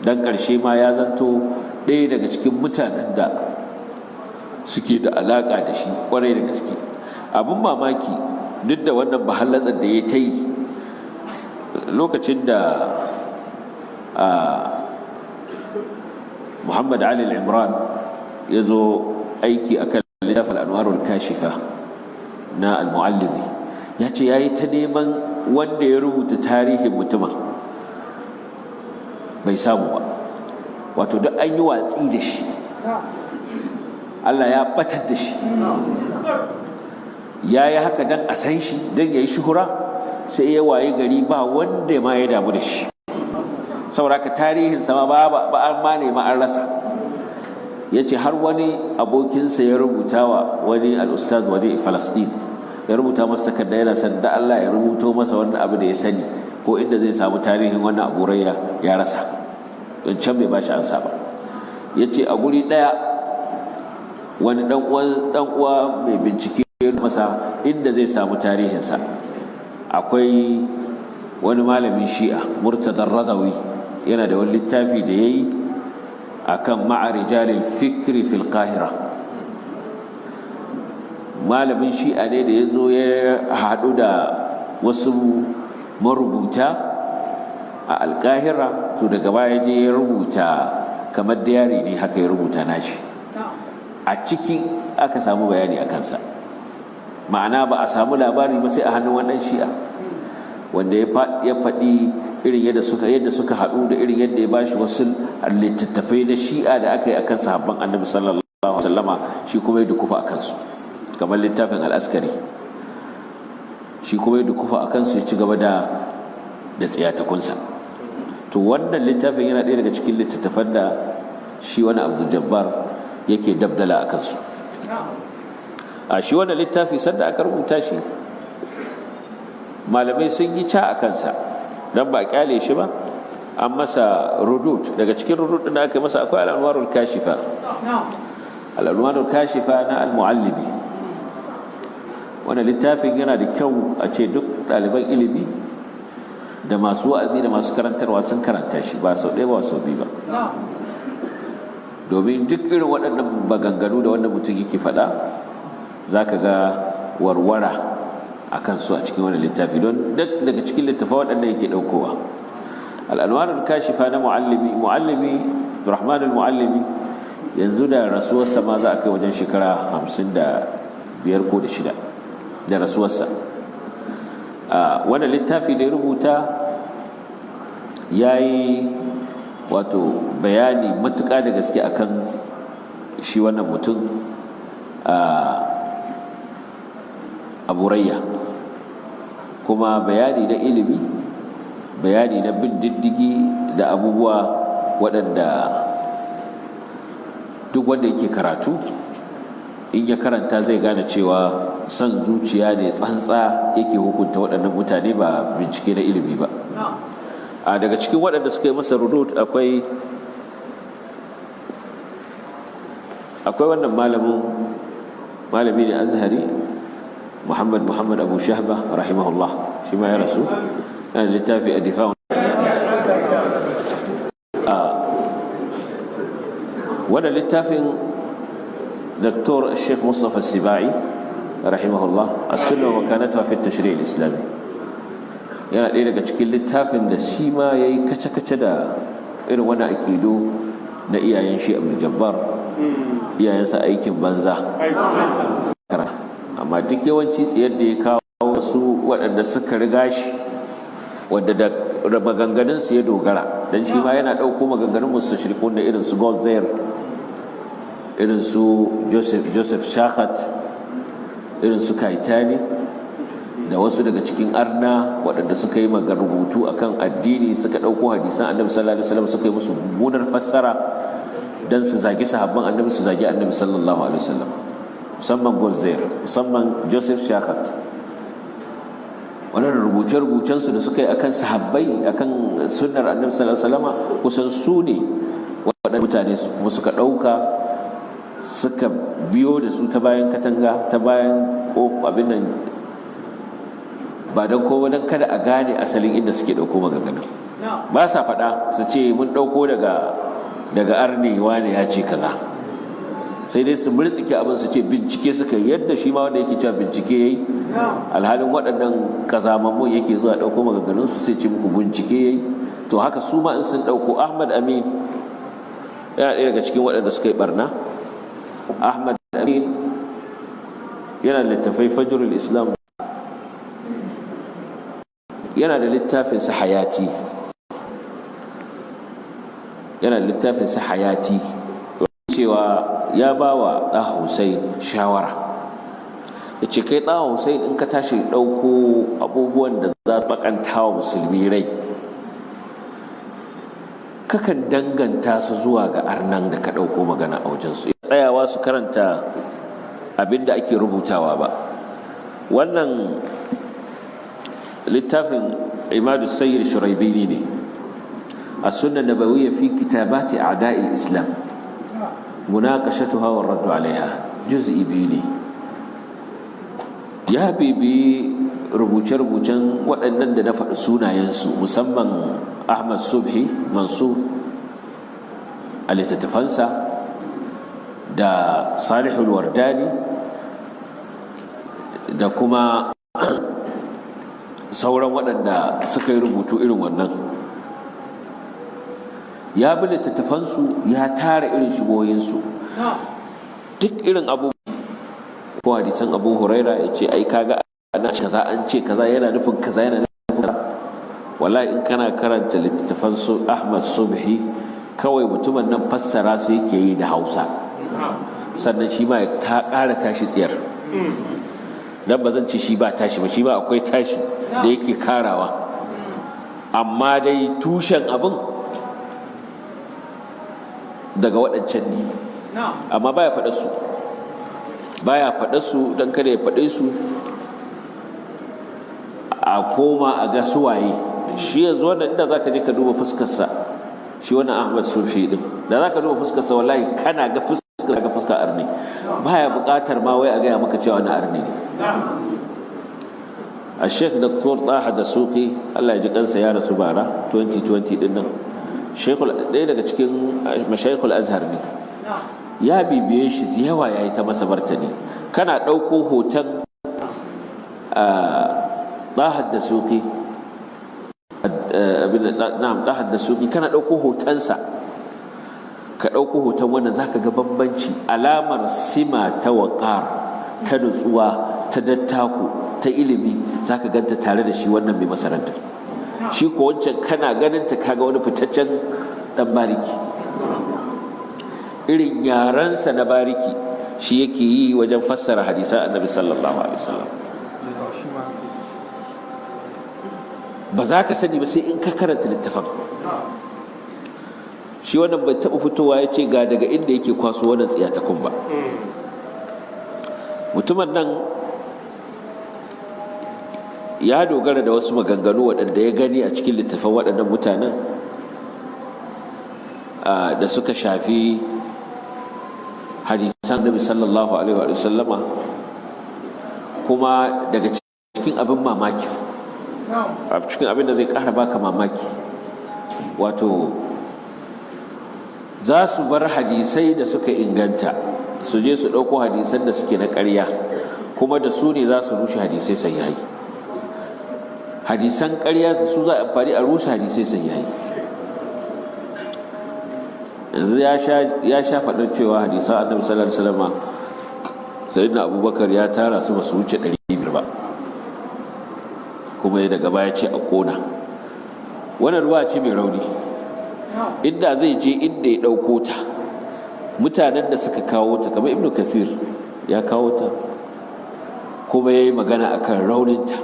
dan ƙarshe ma ya zanto ɗaya daga cikin mutanen da suke da alaƙa da shi kwarai da gaske. Abin mamaki, duk da wannan bahallatsar da ya ta yi, lokacin da Muhammad Ali Imran ya zo aiki a kan littafin Anwarul Kashifa na Al-Muallimi, ya ce ya yi ta neman wanda ya rubuta tarihin mutumin, bai samu ba. Wato duk an yi watsi da shi, Allah ya batar da shi. Ya yi haka don a san shi, don ya yi shuhura, sai ya waye gari ba wanda ma ya damu da shi. Saboda haka tarihin sama ba ba an ma nema an rasa. Ya ce har wani abokinsa ya rubuta wa wani al'ustaz wani Falasɗin, ya rubuta masa takarda, yana son da Allah ya rubuto masa wannan abu da ya sani ko inda zai samu tarihin wannan Abu Rayya, ya rasa, don can bai bashi ansa ba. Ya ce a guri ɗaya wani ɗan uwa mai bincike masa inda zai samu tarihinsa. Akwai wani malamin Shi'a, Murtadar Radawi, yana da wani littafi da ya yi a kan ma'a rijalil fikri fil Qahira. Malamin Shi'a ne da ya zo ya haɗu da wasu marubuta a Alkahira. To daga baya je ya rubuta kamar diary ne haka, ya rubuta nashi. A ciki aka samu bayani a kansa. Ma'ana ba a samu labari ba sai a hannun wannan Shi'a wanda ya faɗi Irin yadda suka haɗu da irin yadda ya bashi wasu littattafai na Shi'a da aka yi akan sahabban Annabi sallallahu alaihi wasallama, shi kuma ya dukufa akan su, kamar littafin Al-Askari, shi kuma ya dukufa akan su, ya ci gaba da tsiyatakunsa. To, wannan littafin yana ɗaya daga cikin littattafan da shi wani Abdul Jabbar yake dabdala a kansu. A shi wannan littafi, sanda aka rubuta shi, malamai sun yi ca a kansa don ba a kyale shi ba, an masa rudud. Daga cikin rudud da aka yi masa akwai Al-Anwarul Kashifa, Al-Anwarul Kashifa na Al-Muallimi. Wannan littafin yana da kyau a ce duk ɗaliban ilimi da masu wa'azi da masu karantarwa sun karanta shi, ba sau ɗaya ba, sau biyu ba, domin duk irin waɗannan maganganu da wannan mutum yake faɗa, za ka ga warwara a kan su a cikin wani littafi, don duk daga cikin littafa waɗanda yake ɗaukowa. Al'anwarul Kashifa na Muallimi, Muallimi, Rahmanul Muallimi, yanzu da rasuwarsa ma za a kai wajen shekara 55 ko da shida da rasuwarsa. Wannan littafi da ya rubuta ya yi wato bayani matuƙa da gaske akan shi wannan mutum, Abu Rayya, kuma bayani na ilimi, bayani na bin diddigi da abubuwa waɗanda duk wanda yake karatu in ya karanta zai gane cewa son zuciya ne tsantsa yake hukunta waɗannan mutane, ba bincike na ilimi ba. A daga cikin waɗanda suka yi masa rudud akwai wannan malamin, malami ne Azhari, Muhammad Muhammad Abu Shahba rahimahullah, shi ma ya rasu, yana littafi a difa. Wannan littafin Dr. Sheikh Mustapha Sibai rahimahullah, As-Sunna wa Makanatuha fi Tashri' al-Islami, yana ɗaya daga cikin littafin da shi ma yayi kace-kace da irin wani aƙidu na iyayen shi Abdul Jabbar, iyayensa aikin banza. Amma duk yawanci tsiyar da ya kawo su, waɗanda suka riga shi, wadda da maganganunsu ya dogara, don shi ma yana ɗauko maganganun mustashriqun da irin su Goldziher, irin su Joseph Shachat, irin su Kaitani, da wasu daga cikin arna waɗanda suka yi magan rubutu akan addini, suka ɗauko hadisan Annabi sallallahu alaihi wasallam, suka yi musu mummunar fassara don su zagi sahabban Annabi, su zagi Annabi sallallahu alaihi wasallam, musamman Goldziher, musamman Joseph Shachat. Wannan rubuce-rubucensu da suka yi akan sahabbai, akan sunnar Annabi sallallahu alaihi wasallam, kusan su ne waɗanda mutane kuma suka ɗauka, suka biyo da su ta bayan katanga, ta bayan abin nan, ba don kowa don kada a gane asalin inda suke ɗauko maganganun. Ba sa faɗa su ce mun ɗauko daga arni wane ya ce kaza, sai dai su murtsike abin su ce bincike suka, yadda shi ma wanda yake cewa bincike yayi, alhalin waɗannan kazamammun yake zuwa ɗauko maganganun su, sai ce muku bincike yayi. To, haka su ma in sun ɗauko. Ahmad Amin yana ɗaya daga cikin waɗanda suka yi barna. Ahmad Amin yana da littafai, Fajrul Islam, yana da littafin sa Hayati, yana da littafin sa Hayati, cewa ya ba wa ɗan Hussein shawara, ya ce, "Kai ɗan Hussein, in ka tashi ɗauko abubuwan da za su bakanta wa musulmi rai, kakan danganta su zuwa ga arnan da ka ɗauko magana a wajensu, tsayawa su karanta abin da ake rubutawa ba." Wannan littafin Imadu Sayyid Shuraibini ne, As-Sunna Nabawiyya fi Kitabati A'da'il Islam, Munaqashatuha wa Raddu alaiha, juz'i 2 ne. Ya bibi rubuce-rubucen waɗannan da na faɗi sunayensu, musamman Ahmad Subhi Mansur a littattafansa, da Salihul Wardani, da kuma sauran waɗanda suka yi rubutu irin wannan. Ya bi littattafansu, ya tara irin shigoyinsu, duk irin abu ko hadisan Abu Huraira, ya ce, "Ai kaga ana kaza, an ce kaza, yana nufin kaza, yana nufin kaza." Wallahi in kana karanta littattafan su Ahmad Subhi, kawai mutumin nan fassara su yake yi da Hausa, sannan shi ma ta ƙara tashi tsiyar. Dan ba zan ce shi ba tashi ba, shi ba akwai tashi da yake karawa, amma dai tushen abin daga waɗancan ne. Amma baya faɗa su, baya faɗa su don kada ya faɗe su a koma a ga suwaye. Shi yanzu wannan inda zaka je ka duba fuskarsa, shi wannan Ahmad Subhi din, da zaka duba fuskarsa, wallahi kana ga fuskar, ga fuskar arni, baya buƙatar ma wai a gaya maka cewa wani arni ne. A Sheikh Dr. Taha da Suki, Allah ya ji kansa, ya rasu bara 2020 din nan, ɗaya daga cikin mashayikul Azhar ne, ya bibiye shi da yawa, ya yi ta masa martani. Kana ɗauko hoton Ɗahad da Suki, na'am, Ɗahad da Suki, kana ɗauko hotonsa, ka ɗauko hoton wannan, zaka ga bambanci. Alamar sima ta waƙar, ta nutsuwa, ta dattako, ta ilimi, zaka ganta tare da shi wannan mai masaranta. Shi ko wancan kana ganin ta kaga wani fitaccen dan bariki, irin yaransa na bariki shi yake yi wajen fassara hadisan Annabi sallallahu alaihi wasallam. Ba za ka sani ba sai in ka karanta littafin. Shi wannan bai taɓa fitowa ya ce ga daga inda yake kwaso wannan tsiyatakun ba. Mutumin nan ya dogara da wasu maganganu waɗanda ya gani a cikin littafan waɗannan mutanen da suka shafi hadisan Nabi sallallahu alaihi wa sallama. Kuma daga cikin abin mamaki, a cikin abin da zai ƙara baka mamaki, wato za su bar hadisai da suka inganta su je su ɗauko hadisan da suke na ƙarya, kuma da su ne za su rushe hadisai sahihai. Hadisan ƙarya su za a amfani a rushe hadisai sahihai. Yanzu ya sha faɗar cewa hadisan Annabi sallallahu alaihi wasallam, Sayyidina Abubakar ya tara su ba su wuce 500 ba, kuma ya daga baya ce a kona. Wannan ruwa ce mai rauni. Inda zai je inda ya ɗauko ta, mutanen da suka kawo ta, kamar Ibnu Kathir ya kawo ta kuma ya yi magana akan rauninta,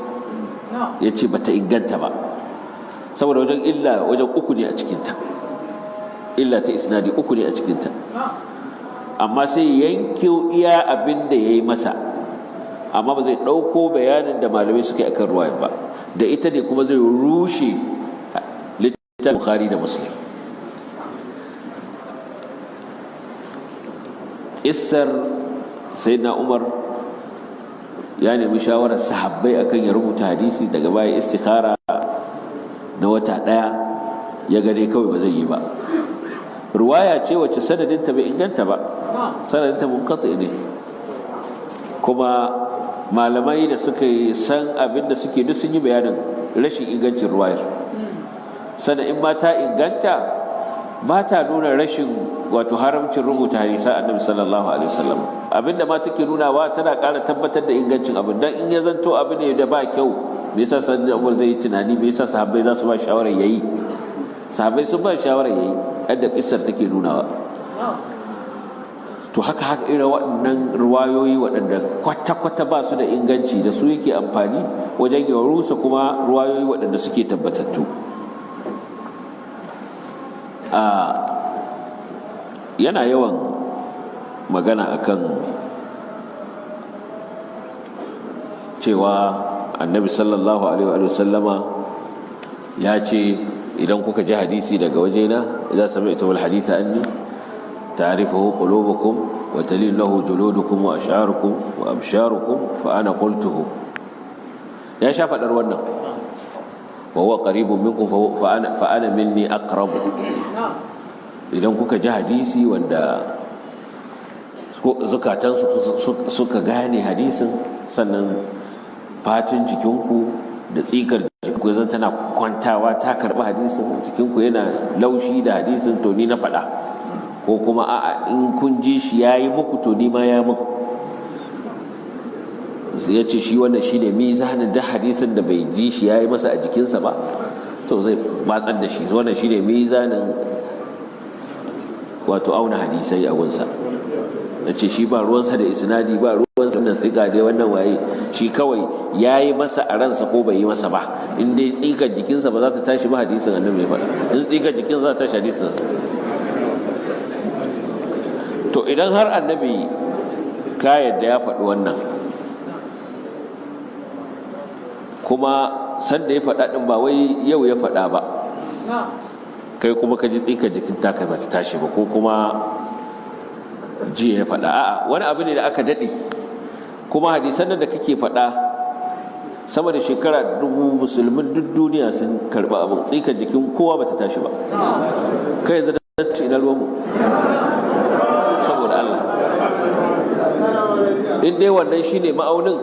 ya ce bata inganta ba saboda wajen illa wajen uku ne a cikinta, illa ta isnadi uku ne a cikinta. Amma sai yanke iya abin da ya yi masa, amma ba zai ɗauko bayanin da malamai suka yi akan ruwayan ba. Da ita ne kuma zai rushe littafin Bukhari da Muslim. Issar Sayyidina Umar ya nemi shawarar sahabbai akan ya rubuta hadisi, daga baya istikhara na wata ɗaya ya gane kawai ba zai yi ba. Ruwaya ce wacce sanadinta bai inganta ba, sanadinta munqati ne, kuma malamai da suka san abin da suke duk sun yi bayanin rashin ingancin ruwayar. Sannan in ma ta inganta, ba ta nuna rashin wato haramcin rubuta hadisan Annabi sallallahu alaihi wasallam. Abinda ma take nunawa, tana ƙara tabbatar da ingancin abin. Dan in ya zanto abu ne da ba kyau, me yasa sayyidina Umar zai yi tunani? Me yasa sahabbai za su ba shawarar yayi? Sahabbai sun ba shawarar yayi, yadda kissar take nunawa. To haka haka irin waɗannan ruwayoyi waɗanda kwata-kwata ba su da inganci, da su yake amfani wajen ya rusa kuma ruwayoyi waɗanda suke tabbatattu. Yana yawan magana akan cewa Annabi sallallahu alaihi wa sallama ya ce, idan kuka ji hadisi daga wajena, idza sami'tum al-haditha anni ta'rifuhu qulubukum wa talin lahu juludukum wa ash'arukum wa absharukum, fa ana qultuhu. Ya sha faɗar wannan. Wa huwa qaribun minkum, fa ana minni aqrabu. Idan kuka ji hadisi wanda zukatansu suka gane hadisin, sannan fatun jikinku da tsikar jikinku zan tana kwantawa ta karɓi hadisin, jikinku yana laushi da hadisin, to ni na faɗa. Ko kuma a'a, in kun ji shi ya yi muku, to ni ma ya muku. Ya ce shi wannan shi ne mizanin da hadisin da bai ji shi ya yi masa a jikinsa ba, To zai matsar da shi. Wannan shine mizanin wato auna hadisai a gunsa. Da ce shi ba ruwansa da isnadi, ba ruwansa wannan tsika dai wannan waye, shi kawai ya yi masa a ransa ko bai yi masa ba, in dai tsikar jikinsa ba za ta tashi ba hadisin annabi ya faɗa, in tsikar jikinsa za ta tashi hadisin. To idan har annabi ka yadda ya faɗi wannan, kuma sanda ya faɗa ɗin ba wai yau ya faɗa ba, kai kuma ka ji tsikar jikin taka ba ta tashi ba, ko kuma jiya ya faɗa, a'a wani abu ne da aka daɗe. Kuma hadisan nan da kake faɗa sama da shekara 1000 musulmin duk duniya sun karɓi abin, tsikar jikin kowa ba ta tashi ba. Kai yanzu da tashi ina ruwanmu saboda Allah. In dai wannan shine ma'aunin,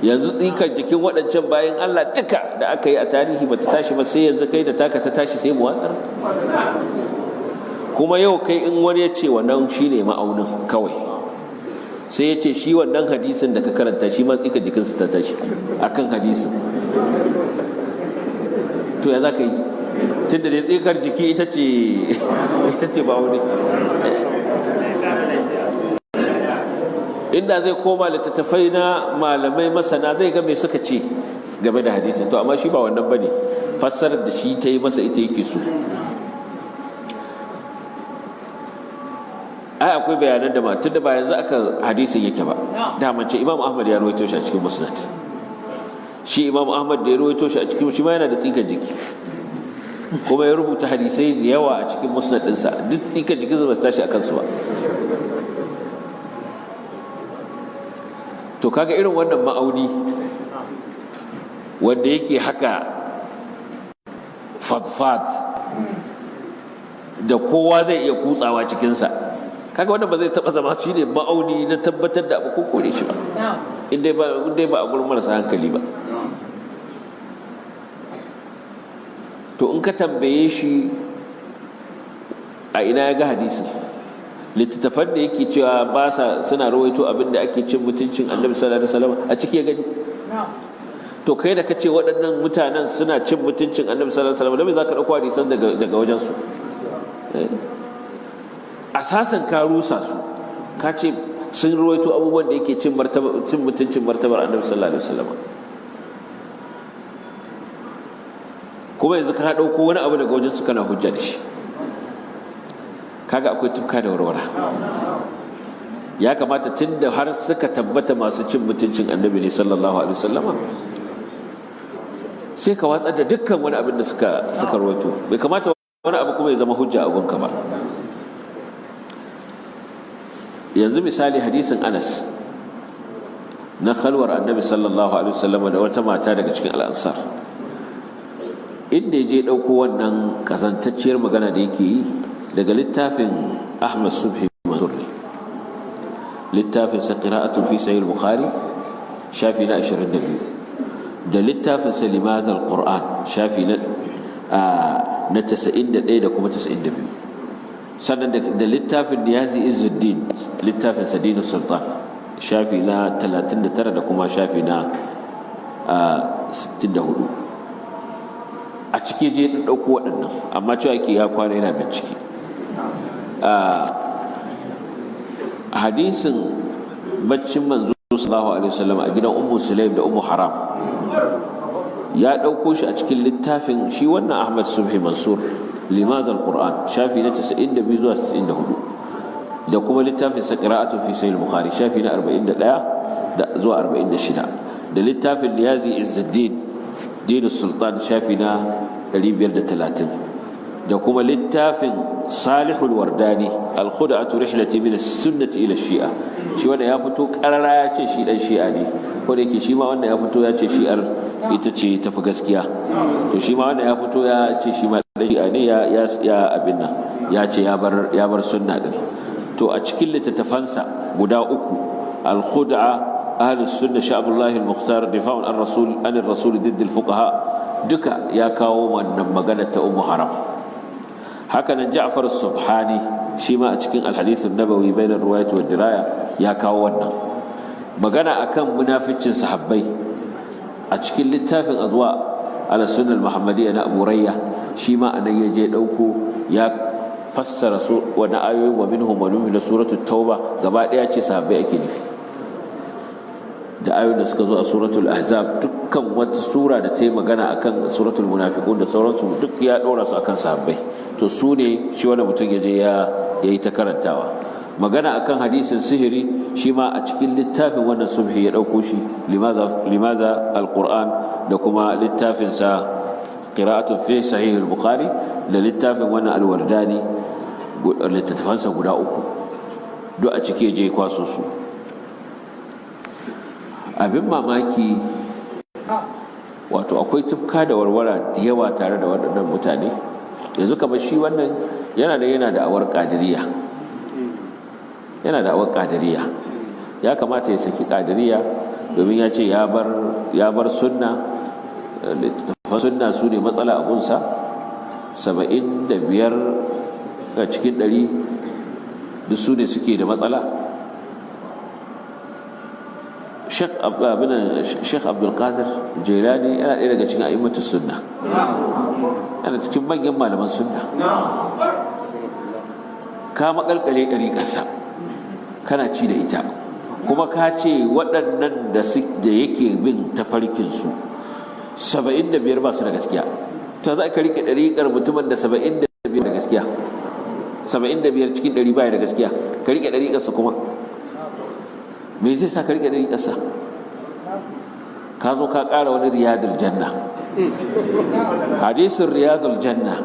yanzu tsikar jikin waɗancan bayan Allah duka da aka yi a tarihi ba ta tashi ba, sai yanzu kai da taka ta tashi sai mu watsar. Kuma yau kai in wani ya ce wannan shine ma'aunin kawai, sai ya ce shi wannan hadisin da ka karanta shi ma tsika jikinsa ta tashi akan hadisin, to ya za ka yi? Tunda da tsikar jiki ita ce ma'auni. Inda zai koma littattafai na malamai masana zai ga me suka ce game da hadisin. To amma shi ba wannan bane, fassarar da shi ta yi masa ita yake so. Ai akwai bayanan da ma tunda ba yanzu aka hadisin yake ba, daman ce Imam Ahmad ya rawaito shi a cikin Musnad. Shi Imam Ahmad da ya rawaito shi a cikin, shi ma yana da tsikar jiki, kuma ya rubuta hadisai da yawa a cikin Musnad ɗinsa, duk tsikar jikinsa ba su tashi a kansu ba. To kaga irin wannan ma'auni wanda yake haka fadfad da kowa zai iya kutsawa cikinsa, kaga wannan ba zai taba zama shi ne ma'auni na tabbatar da abu ko kore shi ba, in dai ba a gurin marasa hankali ba. To in ka tambaye shi a ina ya ga hadisin, littattafan da yake cewa ba sa suna rawaito abin da ake cin mutuncin annabi sallallahu alaihi wasallam a ciki ya gani. To kai da kace waɗannan mutanen suna cin mutuncin annabi sallallahu alaihi wasallam, da me zaka dauko hadisan daga wajen su? Asasan ka rusa su, ka ce sun rawaito abubuwan da yake cin martaba, cin mutuncin martabar annabi sallallahu alaihi wasallam. Kuma yanzu ka dauko wani abu daga wajen su kana hujja da shi. Kaga akwai tufka da warwara. Ya kamata tunda har suka tabbata masu cin mutuncin annabi ne sallallahu alaihi wasallama, sai ka watsar da dukkan wani abin da suka rawaito. Bai kamata wani abu kuma ya zama hujja a gunka ba. Yanzu misali hadisin Anas na khalwar annabi sallallahu alaihi wasallama da wata mata daga cikin al'ansar, inda ya je ɗauko wannan kazantacciyar magana da yake yi daga littafin Ahmad Subhi Mansur ne, littafin sa qira'atun fi sahih bukhari shafi na 22, da littafin sa limadha alquran shafi na 91 da kuma 92, sannan da littafin Niyazi Izzuddin littafin sa Dinus Sultan shafi na 39 da kuma shafi na 64. A cike je ɗauko waɗannan, amma cewa yake ya kwana yana bincike. Hadisin baccin manzo sallallahu alaihi wasallam a gidan Ummu Sulaim da Ummu Haram ya ɗauko shi a cikin littafin shi wannan Ahmad Subhi Mansur Limadha al-Qur'an shafi na 92 zuwa 94, da kuma littafin sa Qira'atun fi Sahih Bukhari shafi na 41 da zuwa 46, da littafin Niyazi Izzuddin Dinus Sultan shafi na 530, da kuma littafin Salihul Wardani Al-Khud'atu Rihlati min as-Sunnati ila Shi'a. Shi wanda ya fito karara ya ce shi dan Shi'a ne, ko da yake shi ma wanda ya fito ya ce Shi'ar ita ce tafi gaskiya. To shi ma wanda ya fito ya ce shi ma dan Shi'a ne, ya ya abin nan, ya ce ya bar sunna din. To a cikin littattafansa guda uku, Al-Khud'a, Ahlus Sunna, Sha'abullahi Al-Mukhtar, Difa'un an-Rasul an-Rasul didd al-Fuqaha, duka ya kawo wannan magana ta Ummu Haram. Hakanan Ja'far Subhani shi ma a cikin Al-Hadith an-Nabawi bain ar-riwayat wa diraya ya kawo wannan magana akan munaficin sahabbai a cikin littafin Adwa ala sunnah muhammadiyya na Abu Rayya, shi ma anan ya je dauko ya fassara su wani ayoyin wa minhum wa minhum na suratul tauba gaba daya ce sahabbai ake nufi, da ayoyin da suka zo a suratul ahzab, dukkan wata sura da ta yi magana akan suratul munafiqun da sauransu duk ya dora su akan sahabbai. To su ne shi wani mutum ya je ya yi ta karantawa. Magana akan hadisin sihiri shi ma a cikin littafin wannan subhi ya dauko shi, limaza alquran, da kuma littafin sa qira'atun fi sahih al-bukhari, da littafin wannan alwardani, littattafansa guda uku duk a ciki je kwaso su. Abin mamaki wato akwai tufka da warwara da yawa tare da waɗannan mutane. Yanzu kamar shi wannan yana da awar ƙadiriya, yana da awar ƙadiriya, ya kamata ya saki ƙadiriya domin ya ce ya bar sunna, littattafan sunna su ne matsala abunsa. 75 a cikin 100 duk su ne suke da matsala. Sheikh Abdulkadir Jailani yana ɗaya daga cikin a'immatus sunna, yana cikin manyan malaman sunna. Ka makalkale ɗariƙarsa kana ci da ita, kuma ka ce waɗannan da yake bin tafarkinsu 75 ba su da gaskiya. To za ka riƙe ɗariƙar mutumin da 75 da gaskiya, 75 cikin 100 baya da gaskiya, ka riƙe ɗariƙarsa kuma me zai sa ka riƙe ɗariƙarsa? Ka zo ka ƙara wani riyadul janna, hadisin riyadul janna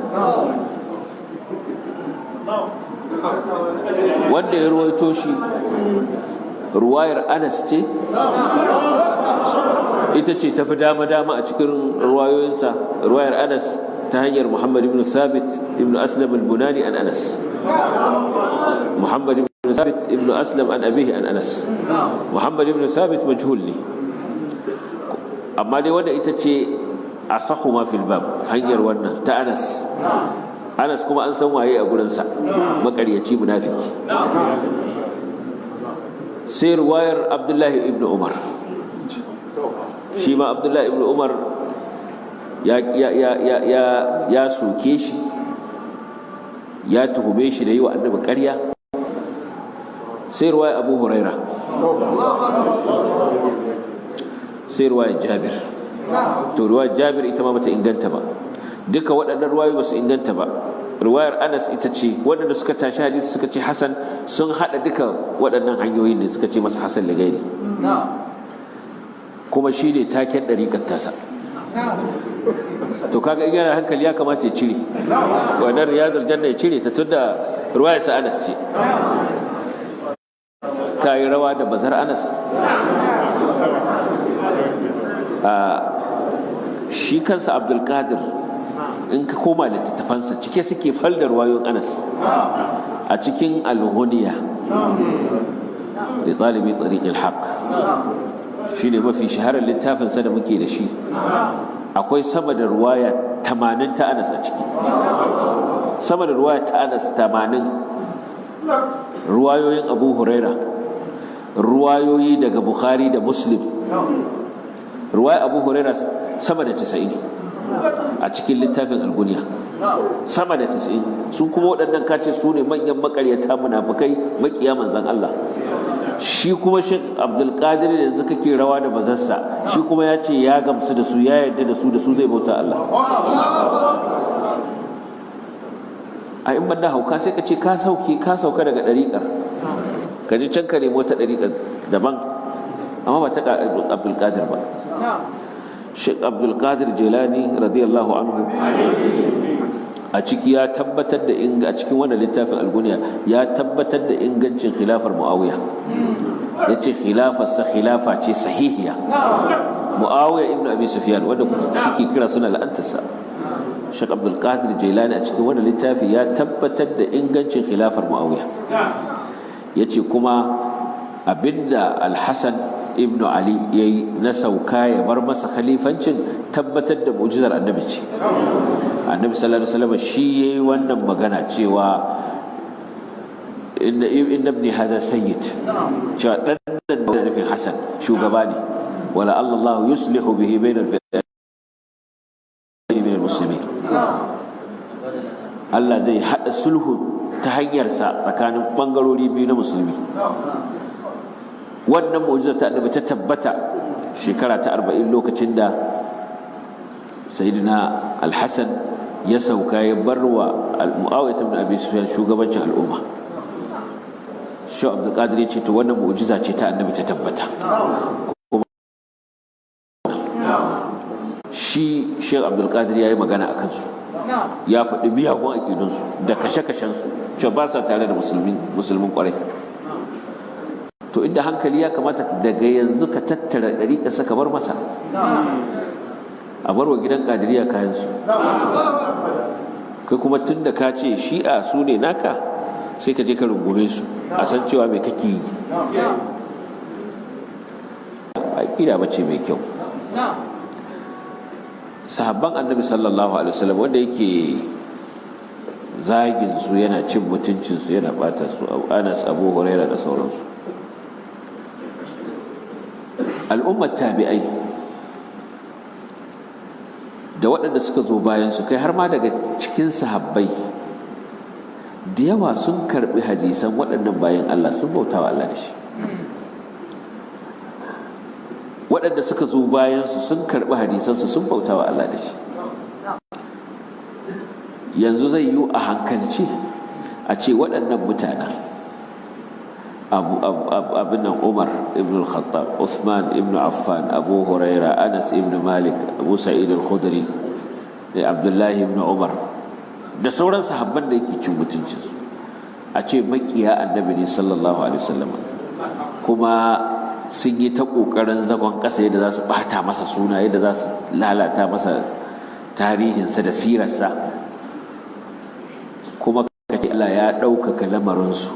wanda ya ruwaito shi ruwayar Anas ce, ita ce tafi dama-dama a cikin ruwayoyinsa, ruwayar Anas ta hanyar Muhammad ibn Thabit ibn Aslam al-Bunani an Anas, Muhammad ibn Thabit ibn Aslam an abihi an Anas. Muhammad ibn Thabit majhul ne, amma dai wanda ita ce asahu ma fil bab, hanyar wannan ta Anas. Anas kuma an san waye a gurinsa, makaryaci munafiki. Sai ruwayar Abdullahi ibn Umar, shi ma Abdullahi ibn Umar ya soke shi, ya tuhume shi da yi wa annabi ƙarya. Sai ruwayar Abu Huraira, sai ruwayar Jabir. To ruwayar Jabir ita ma bata inganta ba, duka waɗannan ruwayoyi ba su inganta ba. Ruwayar Anas ita ce waɗanda suka tashi hadisi suka ce Hasan, sun haɗa duka waɗannan hanyoyin ne suka ce masa Hasan ligairi, kuma shi ne taken ɗariƙar tasa. To kaga in yana hankali ya kamata ya cire wannan riyadul janna, ya cire ta tunda ruwayar sa Anas ce. Ka yi rawa da bazar Anas. Shi kansa Abdulkadir in ka koma littattafansa cike suke faldar wayoyin Anas a cikin al-Ghuniya li talibi tariq al-haq, shine mafi shaharar littafinsa da muke da shi. Akwai sama da ruwaya 80 ta Anas a ciki, sama da ruwaya ta Anas 80, ruwayoyin Abu Huraira, ruwayoyi daga Bukhari da Muslim, ruwaya Abu Huraira sama da 90 a cikin littafin Al-Ghuniya, sama da 90. Su kuma waɗannan kace su ne manyan makaryata munafukai makiya manzon Allah. Shi kuma Sheikh Abdulkadir da yanzu kake rawa da bazarsa, shi kuma ya ce ya gamsu da su, ya yarda da su, da su zai bauta Allah. A in banda hauka sai ka ce ka sauka daga ɗariƙar, ka je can ka nemo ta ɗariƙar daban, amma ba ta Abdulkadir ba. Sheikh Abdulkadir Jilani radiyallahu anhu a ciki ya tabbatar da a cikin wannan littafin Al-Ghuniya ya tabbatar da ingancin khilafar Muawiya. Yace khilafarsa khilafa ce sahihiya. Muawiya ibn Abi Sufyan wanda suke kira suna la'antarsa, Sheikh Abdulkadir Jilani a cikin wannan littafi ya tabbatar da ingancin khilafar Muawiya. Yace kuma abinda Al-Hasan ibn Ali yayi na sauka ya bar masa khalifancin tabbatar da mu'jizar annabi ce. Annabi sallallahu alaihi wasallam shi yayi wannan magana cewa inna ibni hadha sayyid, cewa dan nan da nufin Hasan shugaba ne, wala Allah yuslihu bihi bainal Allah zai haɗa sulhu ta hanyarsa tsakanin ɓangarori biyu na musulmi. Wannan mu'jiza ta annabi ta tabbata shekara ta 40 lokacin da Sayyidina Al-Hasan ya sauka ya barwa Muawiya ibn Abi Sufyan shugabancin al'umma. Shehu Abdul Qadir ya ce to wannan mu'jiza ce ta annabi ta tabbata. Shi Sheikh Abdul Qadir ya yi magana a kansu, ya faɗi miyagun aƙidunsu da kashe-kashensu, cewa ba sa tare da musulmin ƙwarai. To inda hankali ya kamata daga yanzu ka tattara ɗariƙa saka bar masa, a bar wa gidan ƙadiriya kayansu. Kai kuma tun da ka ce shi'a su ne naka, sai ka je ka rungume su, a san cewa mai kake yi. Aƙida ba ce mai kyau. Sahabban annabi sallallahu alaihi wasallam wanda yake zagin su, yana cin mutuncin su, yana bata su, Anas, Abu Huraira da sauransu, al'ummar tabi'ai da waɗanda suka zo bayan su, kai har ma daga cikin sahabbai da yawa sun karbi hadisan waɗannan bayan Allah, sun bautawa Allah da shi. Waɗanda suka zo bayansu sun karɓi hadisansu, sun bauta wa Allah da shi. Yanzu zai yiwu a hankalci a ce waɗannan mutanen, abin nan, Umar ibn al-Khattab, Usman ibn Affan, Abu Huraira, Anas ibn Malik, Abu Sa'id al-Khudri, da Abdullahi ibn Umar da sauran sahabban da yake cin mutuncinsu, a ce makiya annabi ne sallallahu alaihi wasallam, kuma sun yi ta ƙoƙarin zagon ƙasa yadda za su ɓata masa suna, yadda za su lalata masa tarihinsa da sirarsa, kuma kace Allah ya ɗaukaka lamarinsu,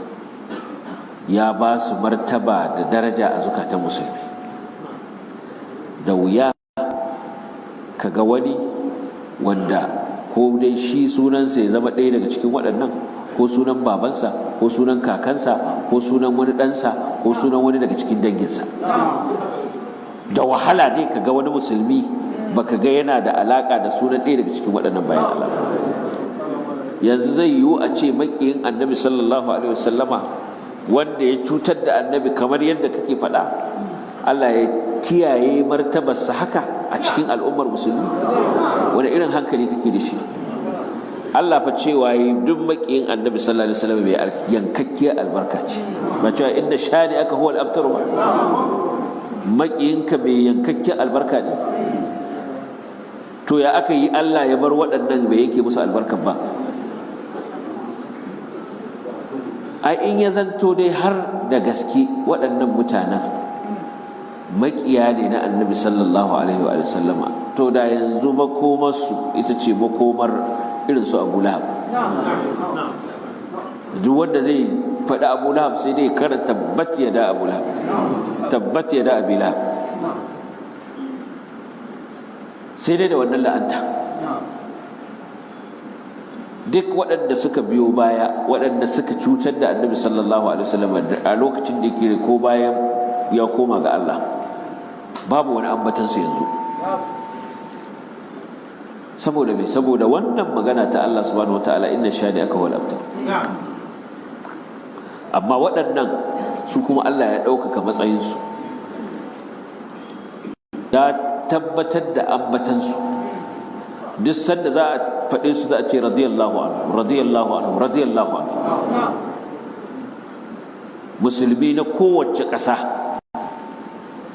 ya ba su martaba da daraja a zukatan musulmi. Da wuya ka ga wani wanda ko dai shi sunansa ya zama ɗaya daga cikin waɗannan, ko sunan babansa, ko sunan kakansa, ko sunan wani ɗansa, ko sunan wani daga cikin danginsa. Da wahala dai ka ga wani musulmi baka ga yana da alaka da sunan ɗaya daga cikin waɗannan bayan Allah. Yanzu zai yiwu a ce maƙiyin annabi sallallahu alaihi wasallama wanda ya cutar da annabi kamar yadda kake faɗa, Allah ya kiyaye martabarsa haka a cikin al'ummar musulmi? Wani irin hankali kake da shi? Allah fa cewa yi duk maƙiyin annabi sallallahu alaihi wasallam mai yankakkiyar albarka ce, ba cewa inda shani aka huwal abtar ba. Maƙiyinka mai yankakkiyar albarka ne. To ya aka yi Allah ya bar waɗannan bai yanke musu albarkar ba? Ai in ya zanto dai har da gaske waɗannan mutanen maƙiya ne na annabi sallallahu alaihi wa sallama, to da yanzu makomarsu ita ce makomar irin su Abu Lahab. Duk wanda zai faɗi Abu Lahab sai dai kara tabbat ya da Abu Lahab, tabbat ya da Abi Lahab, sai dai da wannan la'anta. Duk waɗanda suka biyo baya, waɗanda suka cutar da annabi sallallahu alaihi wasallam a lokacin da yake ko bayan ya koma ga Allah, babu wani ambatansu yanzu. Saboda me? Saboda wannan magana ta Allah subhanahu wataala, inna shani aka wal abtar. Amma waɗannan su kuma Allah ya ɗaukaka matsayinsu, ya tabbatar da ambatansu. Duk sanda za a faɗe su za a ce radiyallahu anhu, radiyallahu anhu, radiyallahu anhu. Musulmi na kowace ƙasa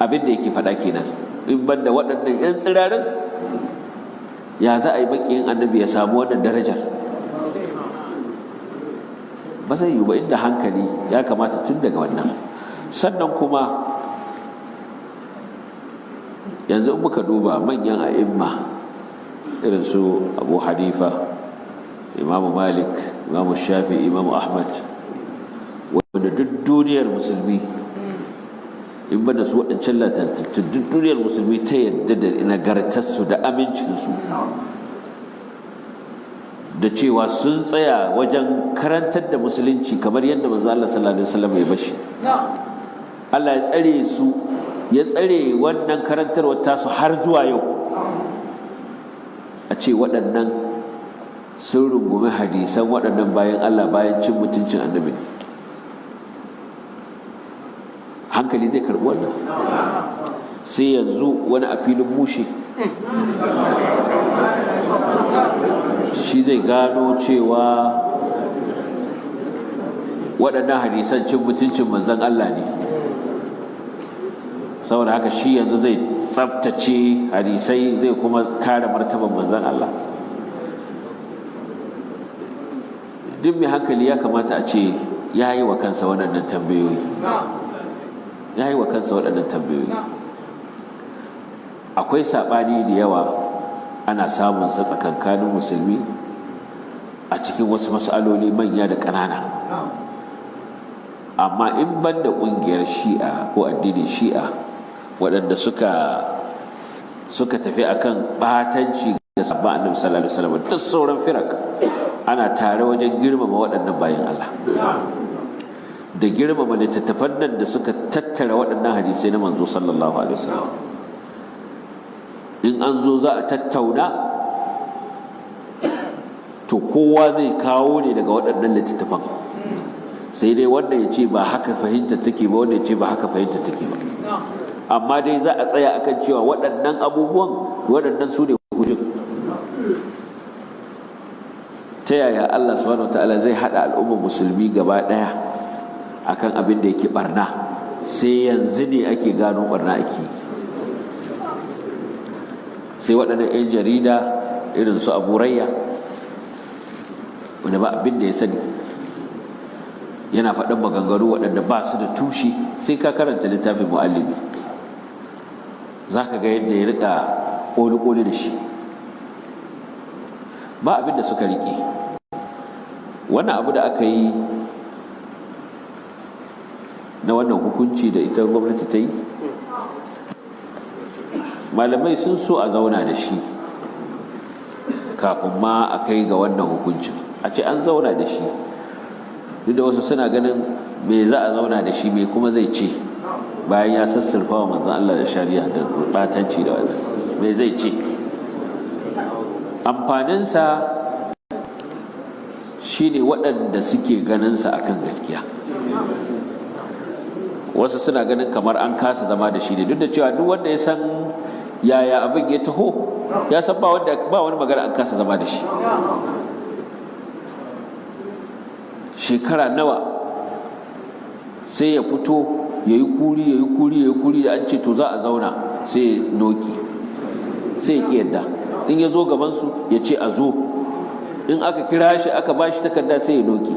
abin da yake faɗa kenan. In banda waɗannan 'yan tsirarin, ya za a yi maƙiyin annabi ya samu wannan darajar? Ba zai yi ba. Inda hankali ya kamata tun daga wannan. Sannan kuma yanzu in muka duba manyan a'imma irin su Abu Hanifa, Imamu Malik, Imamu Shafi, Imamu Ahmad, wanda duk duniyar musulmi, in banda su waɗancan latantattun, duk duniyar musulmi ta yadda da nagartarsu da amincinsu, da cewa sun tsaya wajen karantar da musulunci kamar yadda manzo Allah sallallahu alaihi wasallam ya bashi. Allah ya tsare su, ya tsare wannan karantarwar tasu har zuwa yau. A ce waɗannan Sun rungumi hadisan waɗannan bayan Allah bayan cin mutuncin annabi ne. Hankali zai karɓi wannan? Sai yanzu wani a filin mushe shi zai gano cewa waɗannan hadisan cin mutuncin manzon Allah ne. Saboda haka shi yanzu zai tsaftace hadisai, zai kuma kare martaban manzon Allah. Duk mai hankali ya kamata a ce ya yi wa kansa waɗannan tambayoyi, ya yi wa kansa waɗannan tambayoyi. Akwai saɓani da yawa ana samun sa tsakankanin musulmi a cikin wasu mas'aloli manya da ƙanana. Amma in ban da ƙungiyar Shi'a ko addinin Shi'a, waɗanda suka tafi akan ɓatanci ga sabon Annabi sallallahu alaihi wasallam, duk sauran firak ana tare wajen girmama waɗannan bayan Allah da girmama littattafan nan da suka tattara waɗannan hadisai na manzo sallallahu alaihi wasallam. In an zo za a tattauna, to kowa zai kawo ne daga waɗannan littattafan, sai dai wanda ya ce ba haka fahimta take ba, wanda ya ce ba haka fahimta take ba, amma dai za a tsaya akan cewa waɗannan abubuwan, waɗannan su ne hujjin. Ta yaya Allah subhanahu wataala zai haɗa al'ummar musulmi gaba ɗaya akan abin da yake barna? Sai yanzu ne ake gano barna ake. Sai waɗannan 'yan jarida irin su Abu Rayya, wanda ba abin da ya sani, yana faɗin maganganu waɗanda ba su da tushe. Sai ka karanta littafin Mu'allimi, za ka ga yadda ya riƙa ƙoli-ƙoli da shi. Ba abin da suka riƙe. Wannan abu da aka yi na wannan hukunci da ita gwamnati ta yi, malamai sun so a zauna da shi kafin ma a kai ga wannan hukuncin, a ce an zauna da shi. Duk da wasu suna ganin me za a zauna da shi, me kuma zai ce bayan ya sassurfa wa manzon Allah da shari'a da batanci da wasu, me zai ce? Amfaninsa shine waɗanda suke ganinsa akan gaskiya. Wasu suna ganin kamar an kasa zama da shi ne, duk da cewa duk wanda ya san yaya abin ya taho ya san ba wanda ba wani magana an kasa zama da shi. Shekara nawa sai ya fito ya yi kuri, ya yi kuri, ya yi kuri, da an ce to za a zauna sai ya noki, sai ya ƙi yadda. In ya zo gabansu ya ce a zo, in aka kira shi aka ba shi takarda sai ya noki.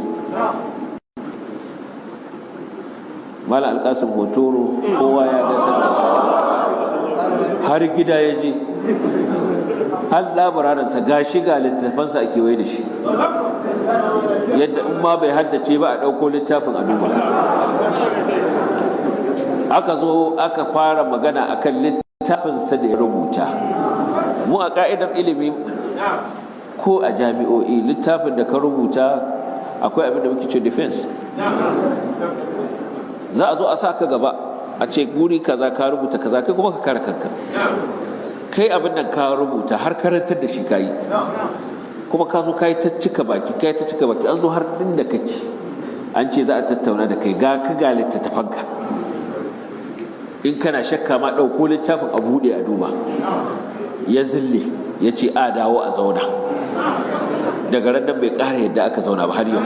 Malam Alkasim Hotoro, kowa ya ga sanda har gida ya je, har labararinsa, ga shi ga littafansa a kewaye da shi, yadda in ma bai haddace ba a ɗauko littafin a duba. Aka zo aka fara magana akan littafinsa da ya rubuta. Mu a ka'idar ilimi ko a jami'o'i, littafin da ka rubuta akwai abin da muke ce defense. Za a zo a sa ka gaba a ce guri kaza ka rubuta kaza, kai kuma ka kare kanka. Kai abin nan ka rubuta har karantar da shi ka yi, kuma ka zo ka yi ta cika baki, ka yi ta cika baki, an zo har inda kake an ce za a tattauna da kai, ga ka ga littattafanka. In kana shakka ma ɗauko littafin a buɗe a duba. Ya zille, ya ce a dawo a zauna. Daga ran nan bai ƙara yadda aka zauna ba har yau.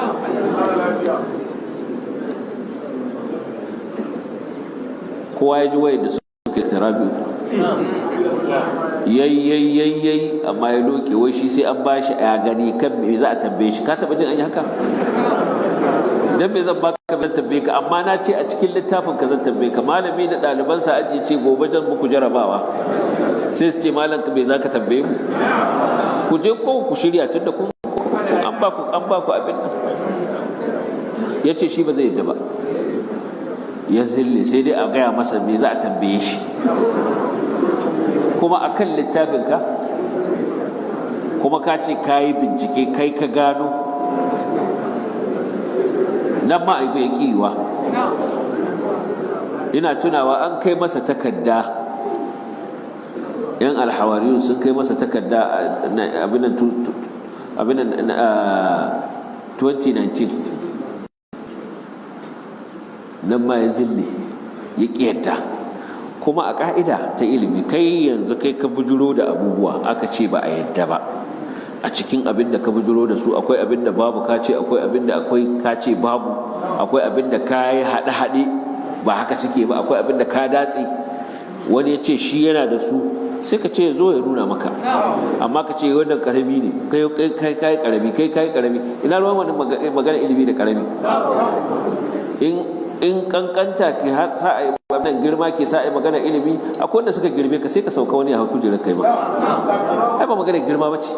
Kowa ya ji wayar da suka tarabi yayi, amma ya loke, wai shi sai an ba shi ya gani kan me za a tambaye shi. Ka taɓa jin an yi haka? Dan me zan baka zan tambaye ka, amma na ce a cikin littafin ka zan tambaye ka. Malami da ɗalibansa aji ce gobe zan muku jarabawa, sai su ce malam me za ka tambaye mu? Ku je ko ku shirya tunda kun an ba ku, an ba ku abin nan. Ya ce shi ba zai yadda ba, ya zille, sai dai a gaya masa me za a tambaye shi, kuma a kan littafinka, kuma ka ce ka yi bincike, kai ka gano. Nan ma bai kiwa. Ina tunawa an kai masa takarda, yan alhawariyun sun kai masa takarda abin nan abin 2019 nan ma ya zille ya ƙiyarta. Kuma a ƙa'ida ta ilimi, kai yanzu kai ka bujuro da abubuwa aka ce ba a yadda ba. A cikin abin da ka bujuro da su akwai abin da babu ka ce akwai, abin da akwai ka ce babu, akwai abin da ka yi haɗe-haɗe ba haka suke ba, akwai abin da ka datse. Wani ya ce shi yana da su, sai ka ce zo ya nuna maka. Amma ka ce wannan karami ne, kai kai kai karami, kai kai karami, ina ruwan wani magana ilimi da karami? In kankanta ke har sa a wannan girma ke sa a magana ilimi, akwai wanda suka girme ka, sai ka sauka wani ya kujerar kai ma. Ai ba magana girma ba ce.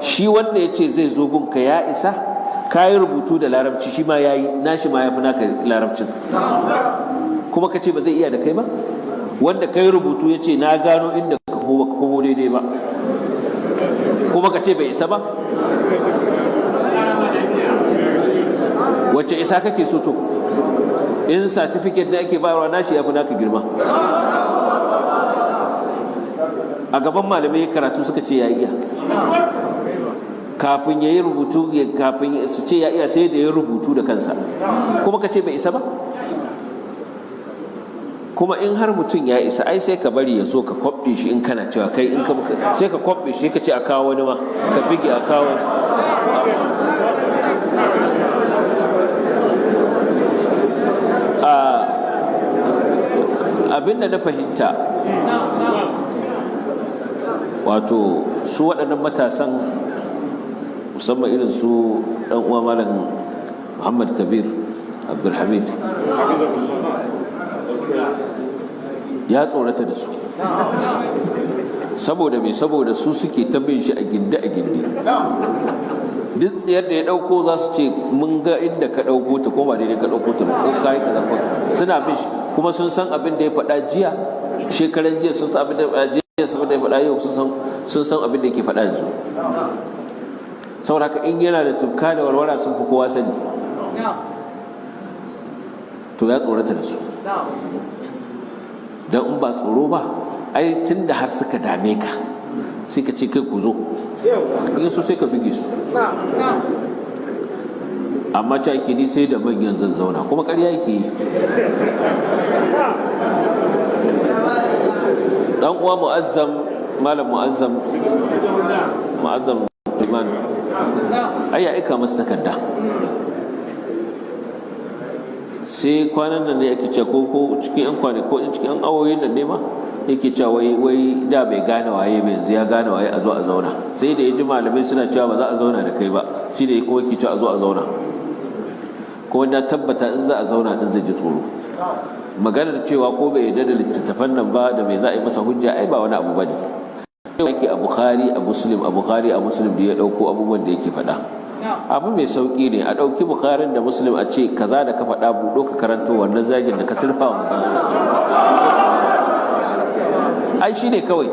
Shi wanda ya ce zai zo gunka ya isa. Ka yi rubutu da larabci, shi ma ya yi nashi, ma ya fi naka larabcin, kuma ka ce ba zai iya da kai ba. Wanda ka yi rubutu ya ce na gano inda ka komo daidai ba, kuma ka ce bai isa ba. Wacce isa kake so? To in certificate da ake bayarwa, nashi ya fi naka girma. A gaban malamai karatu suka ce ya iya. Kafin ya yi rubutu, kafin su ce ya iya, sai da ya rubutu da kansa, kuma ka ce bai isa ba. Kuma in har mutum ya isa, ai sai ka bari ya zo ka kwabbe shi. In kana cewa kai in ka sai ka kwabbe shi, ka ce a kawo wani ma, ka bige a kawo wani. Abinda na fahimta, wato su waɗannan matasan, musamman irin su ɗan uwa Malam Muhammad Kabir Abdulhamid, ya tsorata da su. Saboda mai? Saboda su suke ta bin shi a gindi a gindi. Duk tsayar da ya ɗauko, za su ce mun ga inda ka ɗauko ta, ko ba daidai ka ɗauko ta ba, ko ka yi kaza. Ko suna bin shi, kuma sun san abin da ya faɗa jiya, shekaran jiya, sun san abin da ya faɗa jiya, sun abin da ya faɗa yau, sun san abin da yake faɗa yanzu. Saboda haka in yana da tufka da warwara, sun fi kowa sani. To ya tsorata da su. Don in ba tsoro ba, ai tun da har suka dame ka, sai ka ce kai ku zo, in so sai ka buge su. Amma ta ake ni sai da manyan zan zauna, kuma ƙarya yake yi. Dan uwa Mu'azzam, Malam Mu'azzam, Mu'azzam Iman, ai ya aika masa takarda. Sai kwanan nan ne ake cewa ko cikin yan kwanaki, ko cikin yan awoyin nan ne ma, yake cewa wai da bai gane waye ba, yanzu ya gane waye, a zo a zauna. Sai da ya ji malamai suna cewa ba za a zauna da kai ba, shi da kuma yake cewa a zo a zauna. Kuma na tabbata in za a zauna din zai ji tsoro. Maganar cewa ko bai yarda da littattafan nan ba, da mai za a yi masa hujja? Ai ba wani abu bane. Yake a Bukhari, a Muslim, a Bukhari, a Muslim da ya dauko abubuwan da yake faɗa, abu mai sauki ne a ɗauki Bukharin da Muslim a ce kaza da ka faɗa, buɗo ka karanto wannan zagin da ka sirfa wa manzon. Ai shi ne kawai.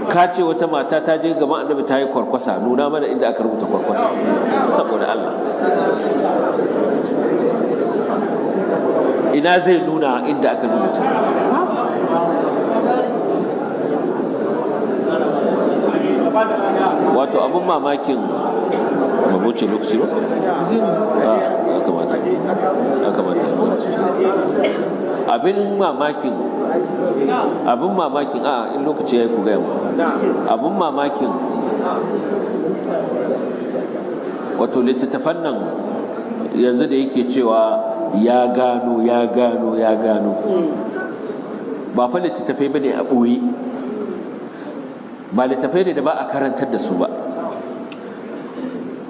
Ka ce wata mata ta je gaban Annabi ta yi kwarkwasa, nuna mana inda aka rubuta kwarkwasa. Saboda Allah, ina zai nuna inda aka rubuta? Wato abin mamakin, ba wuce lokaci ba, ya kamata, ya kamata. Abin mamakin, a in lokaci ya yi ku gaya mu. Abin mamakin, wato littattafan nan yanzu da yake cewa ya gano, ya gano, ya gano, ba fa littattafai ba ne a ɓoye, ba littattafai ne da ba a karantar da su ba.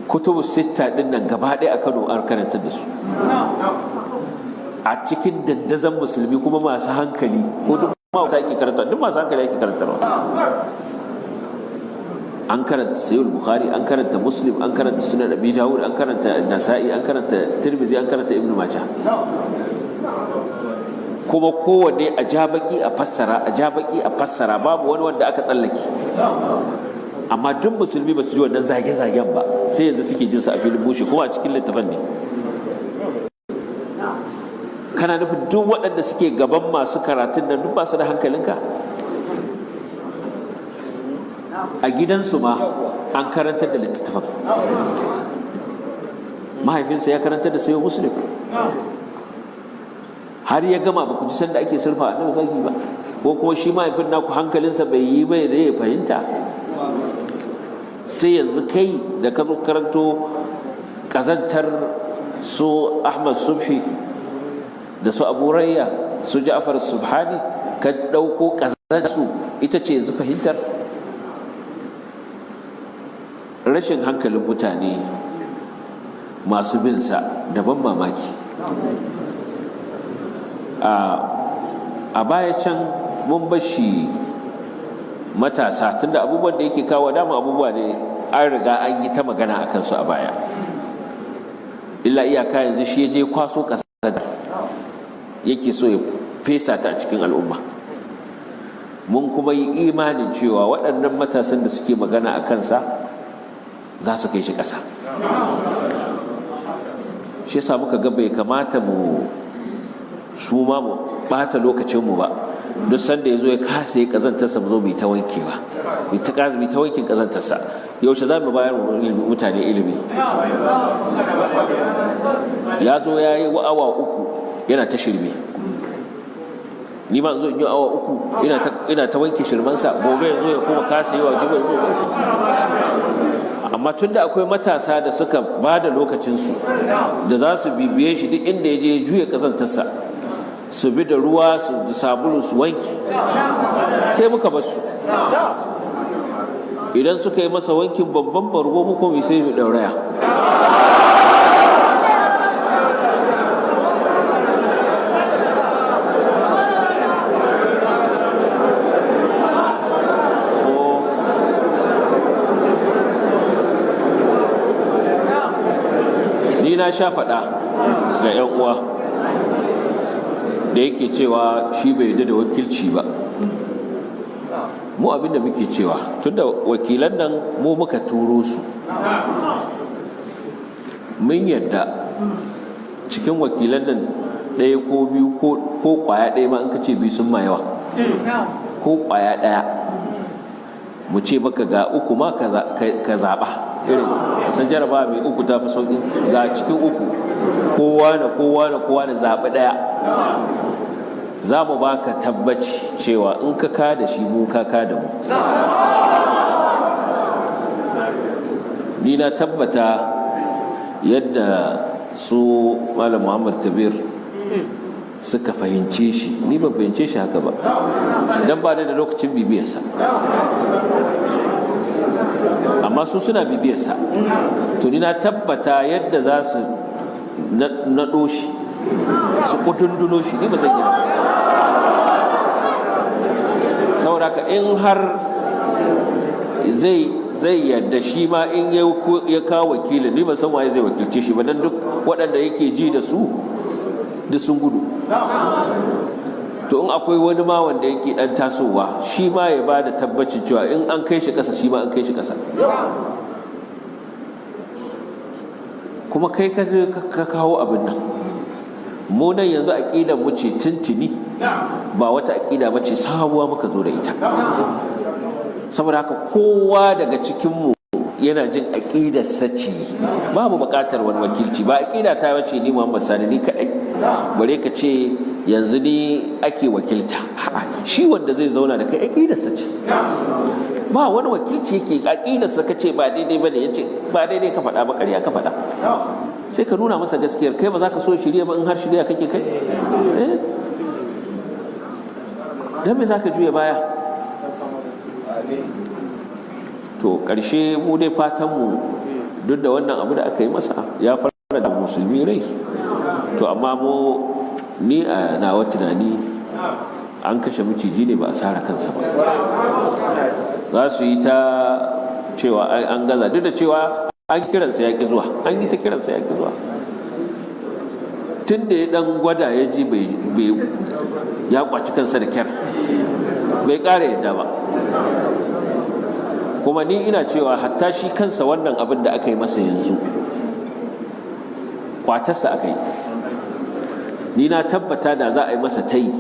Kutubu sitta din nan gaba ɗaya a Kano an karantar da su a cikin dandazon musulmi, kuma masu hankali, ko duk mawata ake karanta, duk masu hankali ake karantarwa. An karanta Sayyid Bukhari, an karanta Muslim, an karanta Sunan Abi Dawud, an karanta Nasa'i, an karanta Tirmidhi, an karanta Ibn Majah. Kuma kowanne a ja baki a fassara, a ja baki a fassara, babu wani wanda aka tsallake. Amma duk musulmi ba su ji wannan zage-zagen ba, sai yanzu suke jin su a filin bushe, kuma a cikin littafan ne. Kana nufin duk waɗanda suke gaban masu karatun nan duk ba su da hankalinka? A gidansu ma an karantar da littattafan. Mahaifinsa ya karantar da sayo Muslim har ya gama. Ba ku ji sanda ake surfa annabi zagi ba? Ko kuma shi mahaifin naku hankalinsa bai yi bai da ya fahimta, sai yanzu kai da ka zo karanto kazantar su Ahmad Subhi da su Abu Rayya, su Ja'far Subhani, ka ɗauko kazantar su, ita ce yanzu fahimtar? Rashin hankalin mutane masu bin sa daban mamaki. A baya can mun bashi matasa, tunda abubuwan da yake kawo dama abubuwa ne an riga an yi ta magana a kansu a baya, illa iyaka yanzu shi ya je kwaso ƙasa yake so ya fesa ta a cikin al'umma. Mun kuma yi imanin cewa waɗannan matasan da suke magana a kansa za su kai shi ƙasa. Shi yasa muka ga bai kamata mu su ma mu ɓata lokacinmu ba. Duk sanda ya zo ya kasa ya ƙazantarsa, mu zo mu yi ta wankewa, mu ta wankin ƙazantarsa. Yaushe za mu bayar mutane ilimi? Ya zo ya yi awa 3 yana ta shirme, ni ma zo in yi awa 3 ina ta wanke shirmansa, gobe ya zo ya kuma kasa yi wa, jibi ya zo. Amma tun da akwai matasa da suka ba da lokacinsu da za su bibiye shi duk inda ya je ya juya ƙazantarsa, su bi da ruwa su da sabulu su wanke, sai muka basu. Idan suka yi masa wankin babban bargo, mu kuma sai mu ɗauraya. Ni na sha faɗa ga 'yan uwa da yake cewa shi bai yarda da wakilci ba. Mu abinda muke cewa, tunda wakilan nan mu muka turo su, mun yarda cikin wakilan nan ɗaya ko biyu ko ƙwaya ɗaya ma, in ka ce biyu sun ma yawa, ko ƙwaya ɗaya, mu ce maka ga uku ma ka zaɓa. Irin san jaraba mai uku ta fi sauƙi. Ga cikin uku, kowa na kowa na kowa na, zaɓi ɗaya. Za mu baka tabbaci cewa in ka ka da shi, mu ka ka da mu. Ni na tabbata yadda su Malam Muhammad Kabir suka fahimce shi, ni ban fahimce shi haka ba, don ba da lokacin bibiyarsa, amma su suna bibiyarsa. To ni na tabbata yadda za su naɗo shi, su kudunduno shi, ni ba zan yi ba. Saboda ka in har zai yadda shi ma in ya kawo wakilin, ni ban san waye zai wakilce shi ba, dan duk waɗanda yake ji da su duk sun gudu. To in akwai wani ma wanda yake dan tasowa, shi ma ya ba da tabbacin cewa in an kai shi ƙasa, shi ma an kai shi ƙasa. Kuma kai ka kawo abin nan. Mu nan yanzu aƙidar mu ce tuntuni, ba wata aƙida ba ce sabuwa muka zo da ita. Saboda haka kowa daga cikinmu yana jin aƙidar sace, babu buƙatar wani wakilci. Ba aƙida ta bace ni Muhammad Sani ni kaɗai, bare ka ce yanzu ni ake wakilta. Shi wanda zai zauna da kai aƙidar sace, ba wani wakilci yake. Aƙidar sa kace ba daidai bane, yace ba daidai ka faɗa ba, ƙarya ka faɗa, sai ka nuna masa gaskiyar. Kai ba za ka so shirya ba? In har shirya kake kai, eh, dan me za ka juya baya? To ƙarshe mu dai fatan mu, duk da wannan abu da aka yi masa ya fara da musulmi rai, to amma mu, ni a nawa tunani, an kashe miciji ne ba a sara kansa ba. Za su yi ta cewa an gaza, duk da cewa an kiransa ya ƙi zuwa, an yi ta kiransa ya ƙi zuwa. Tun da ya dan gwada ya ji bai ya kwaci kansa da kyar, bai ƙara yadda ba. Kuma ni ina cewa hatta shi kansa wannan abin da aka yi masa yanzu, kwatarsa aka yi. Ni na tabbata da za a yi masa tayi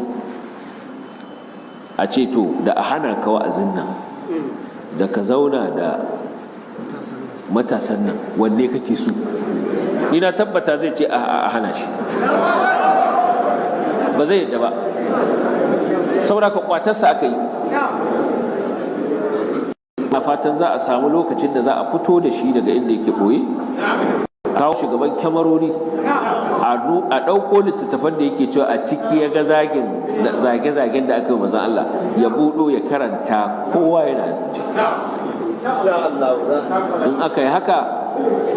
a ce to da a hana ka wa'azin nan Da ka zauna da matasan nan, wanne kake so? Ni na tabbata zai ce a hana shi, ba zai yadda ba, saboda ka kwatarsa aka yi. A fatan za a samu lokacin da za a fito da shi daga inda yake ɓoye, kawo shugaban kyamarori, a ɗauko littattafan da yake cewa a ciki ya ga zage-zagen da aka yi manzon Allah, ya buɗo ya karanta, kowa yana ji. In aka yi haka,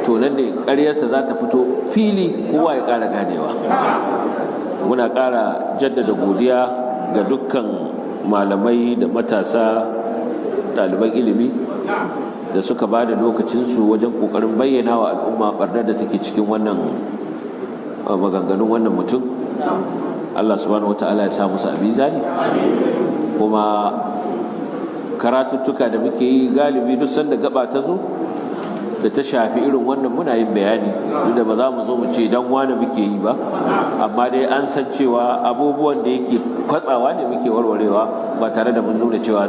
to nan ne ƙaryarsa za ta fito fili, kowa ya ƙara ganewa. Muna ƙara jaddada godiya ga dukkan malamai da matasa ɗaliban ilimi da suka ba da lokacinsu wajen ƙoƙarin bayyana wa al'umma ɓarnar da take cikin wannan maganganun wannan mutum. Allah subhanahu wata'ala ya sa musu a mizani. Kuma karatuttuka da muke yi, galibi duk sanda gaba ta zo da ta shafi irin wannan, muna yin bayani, duk da ba za mu zo mu ce dan wani muke yi ba, amma dai an san cewa abubuwan da yake kwatsawa ne muke warwarewa, ba tare da mun nuna cewa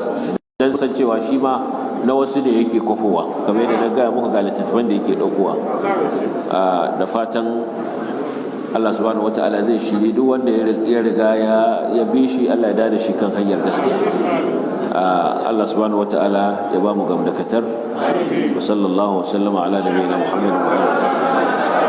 dan san cewa shi ma na wasu ne yake kwafowa, kamar yadda na gaya muku ga littattafan da yake ɗaukowa. Da fatan Allah subhanahu wata'ala zai shiri duk wanda ya riga ya bi shi, Allah ya da shi kan hanyar gaskiya. Allah subhanahu wata'ala ya ba mu gamdakatar. Wa sallallahu wa sallama ala nabiyina Muhammad wa alihi wa sahbihi.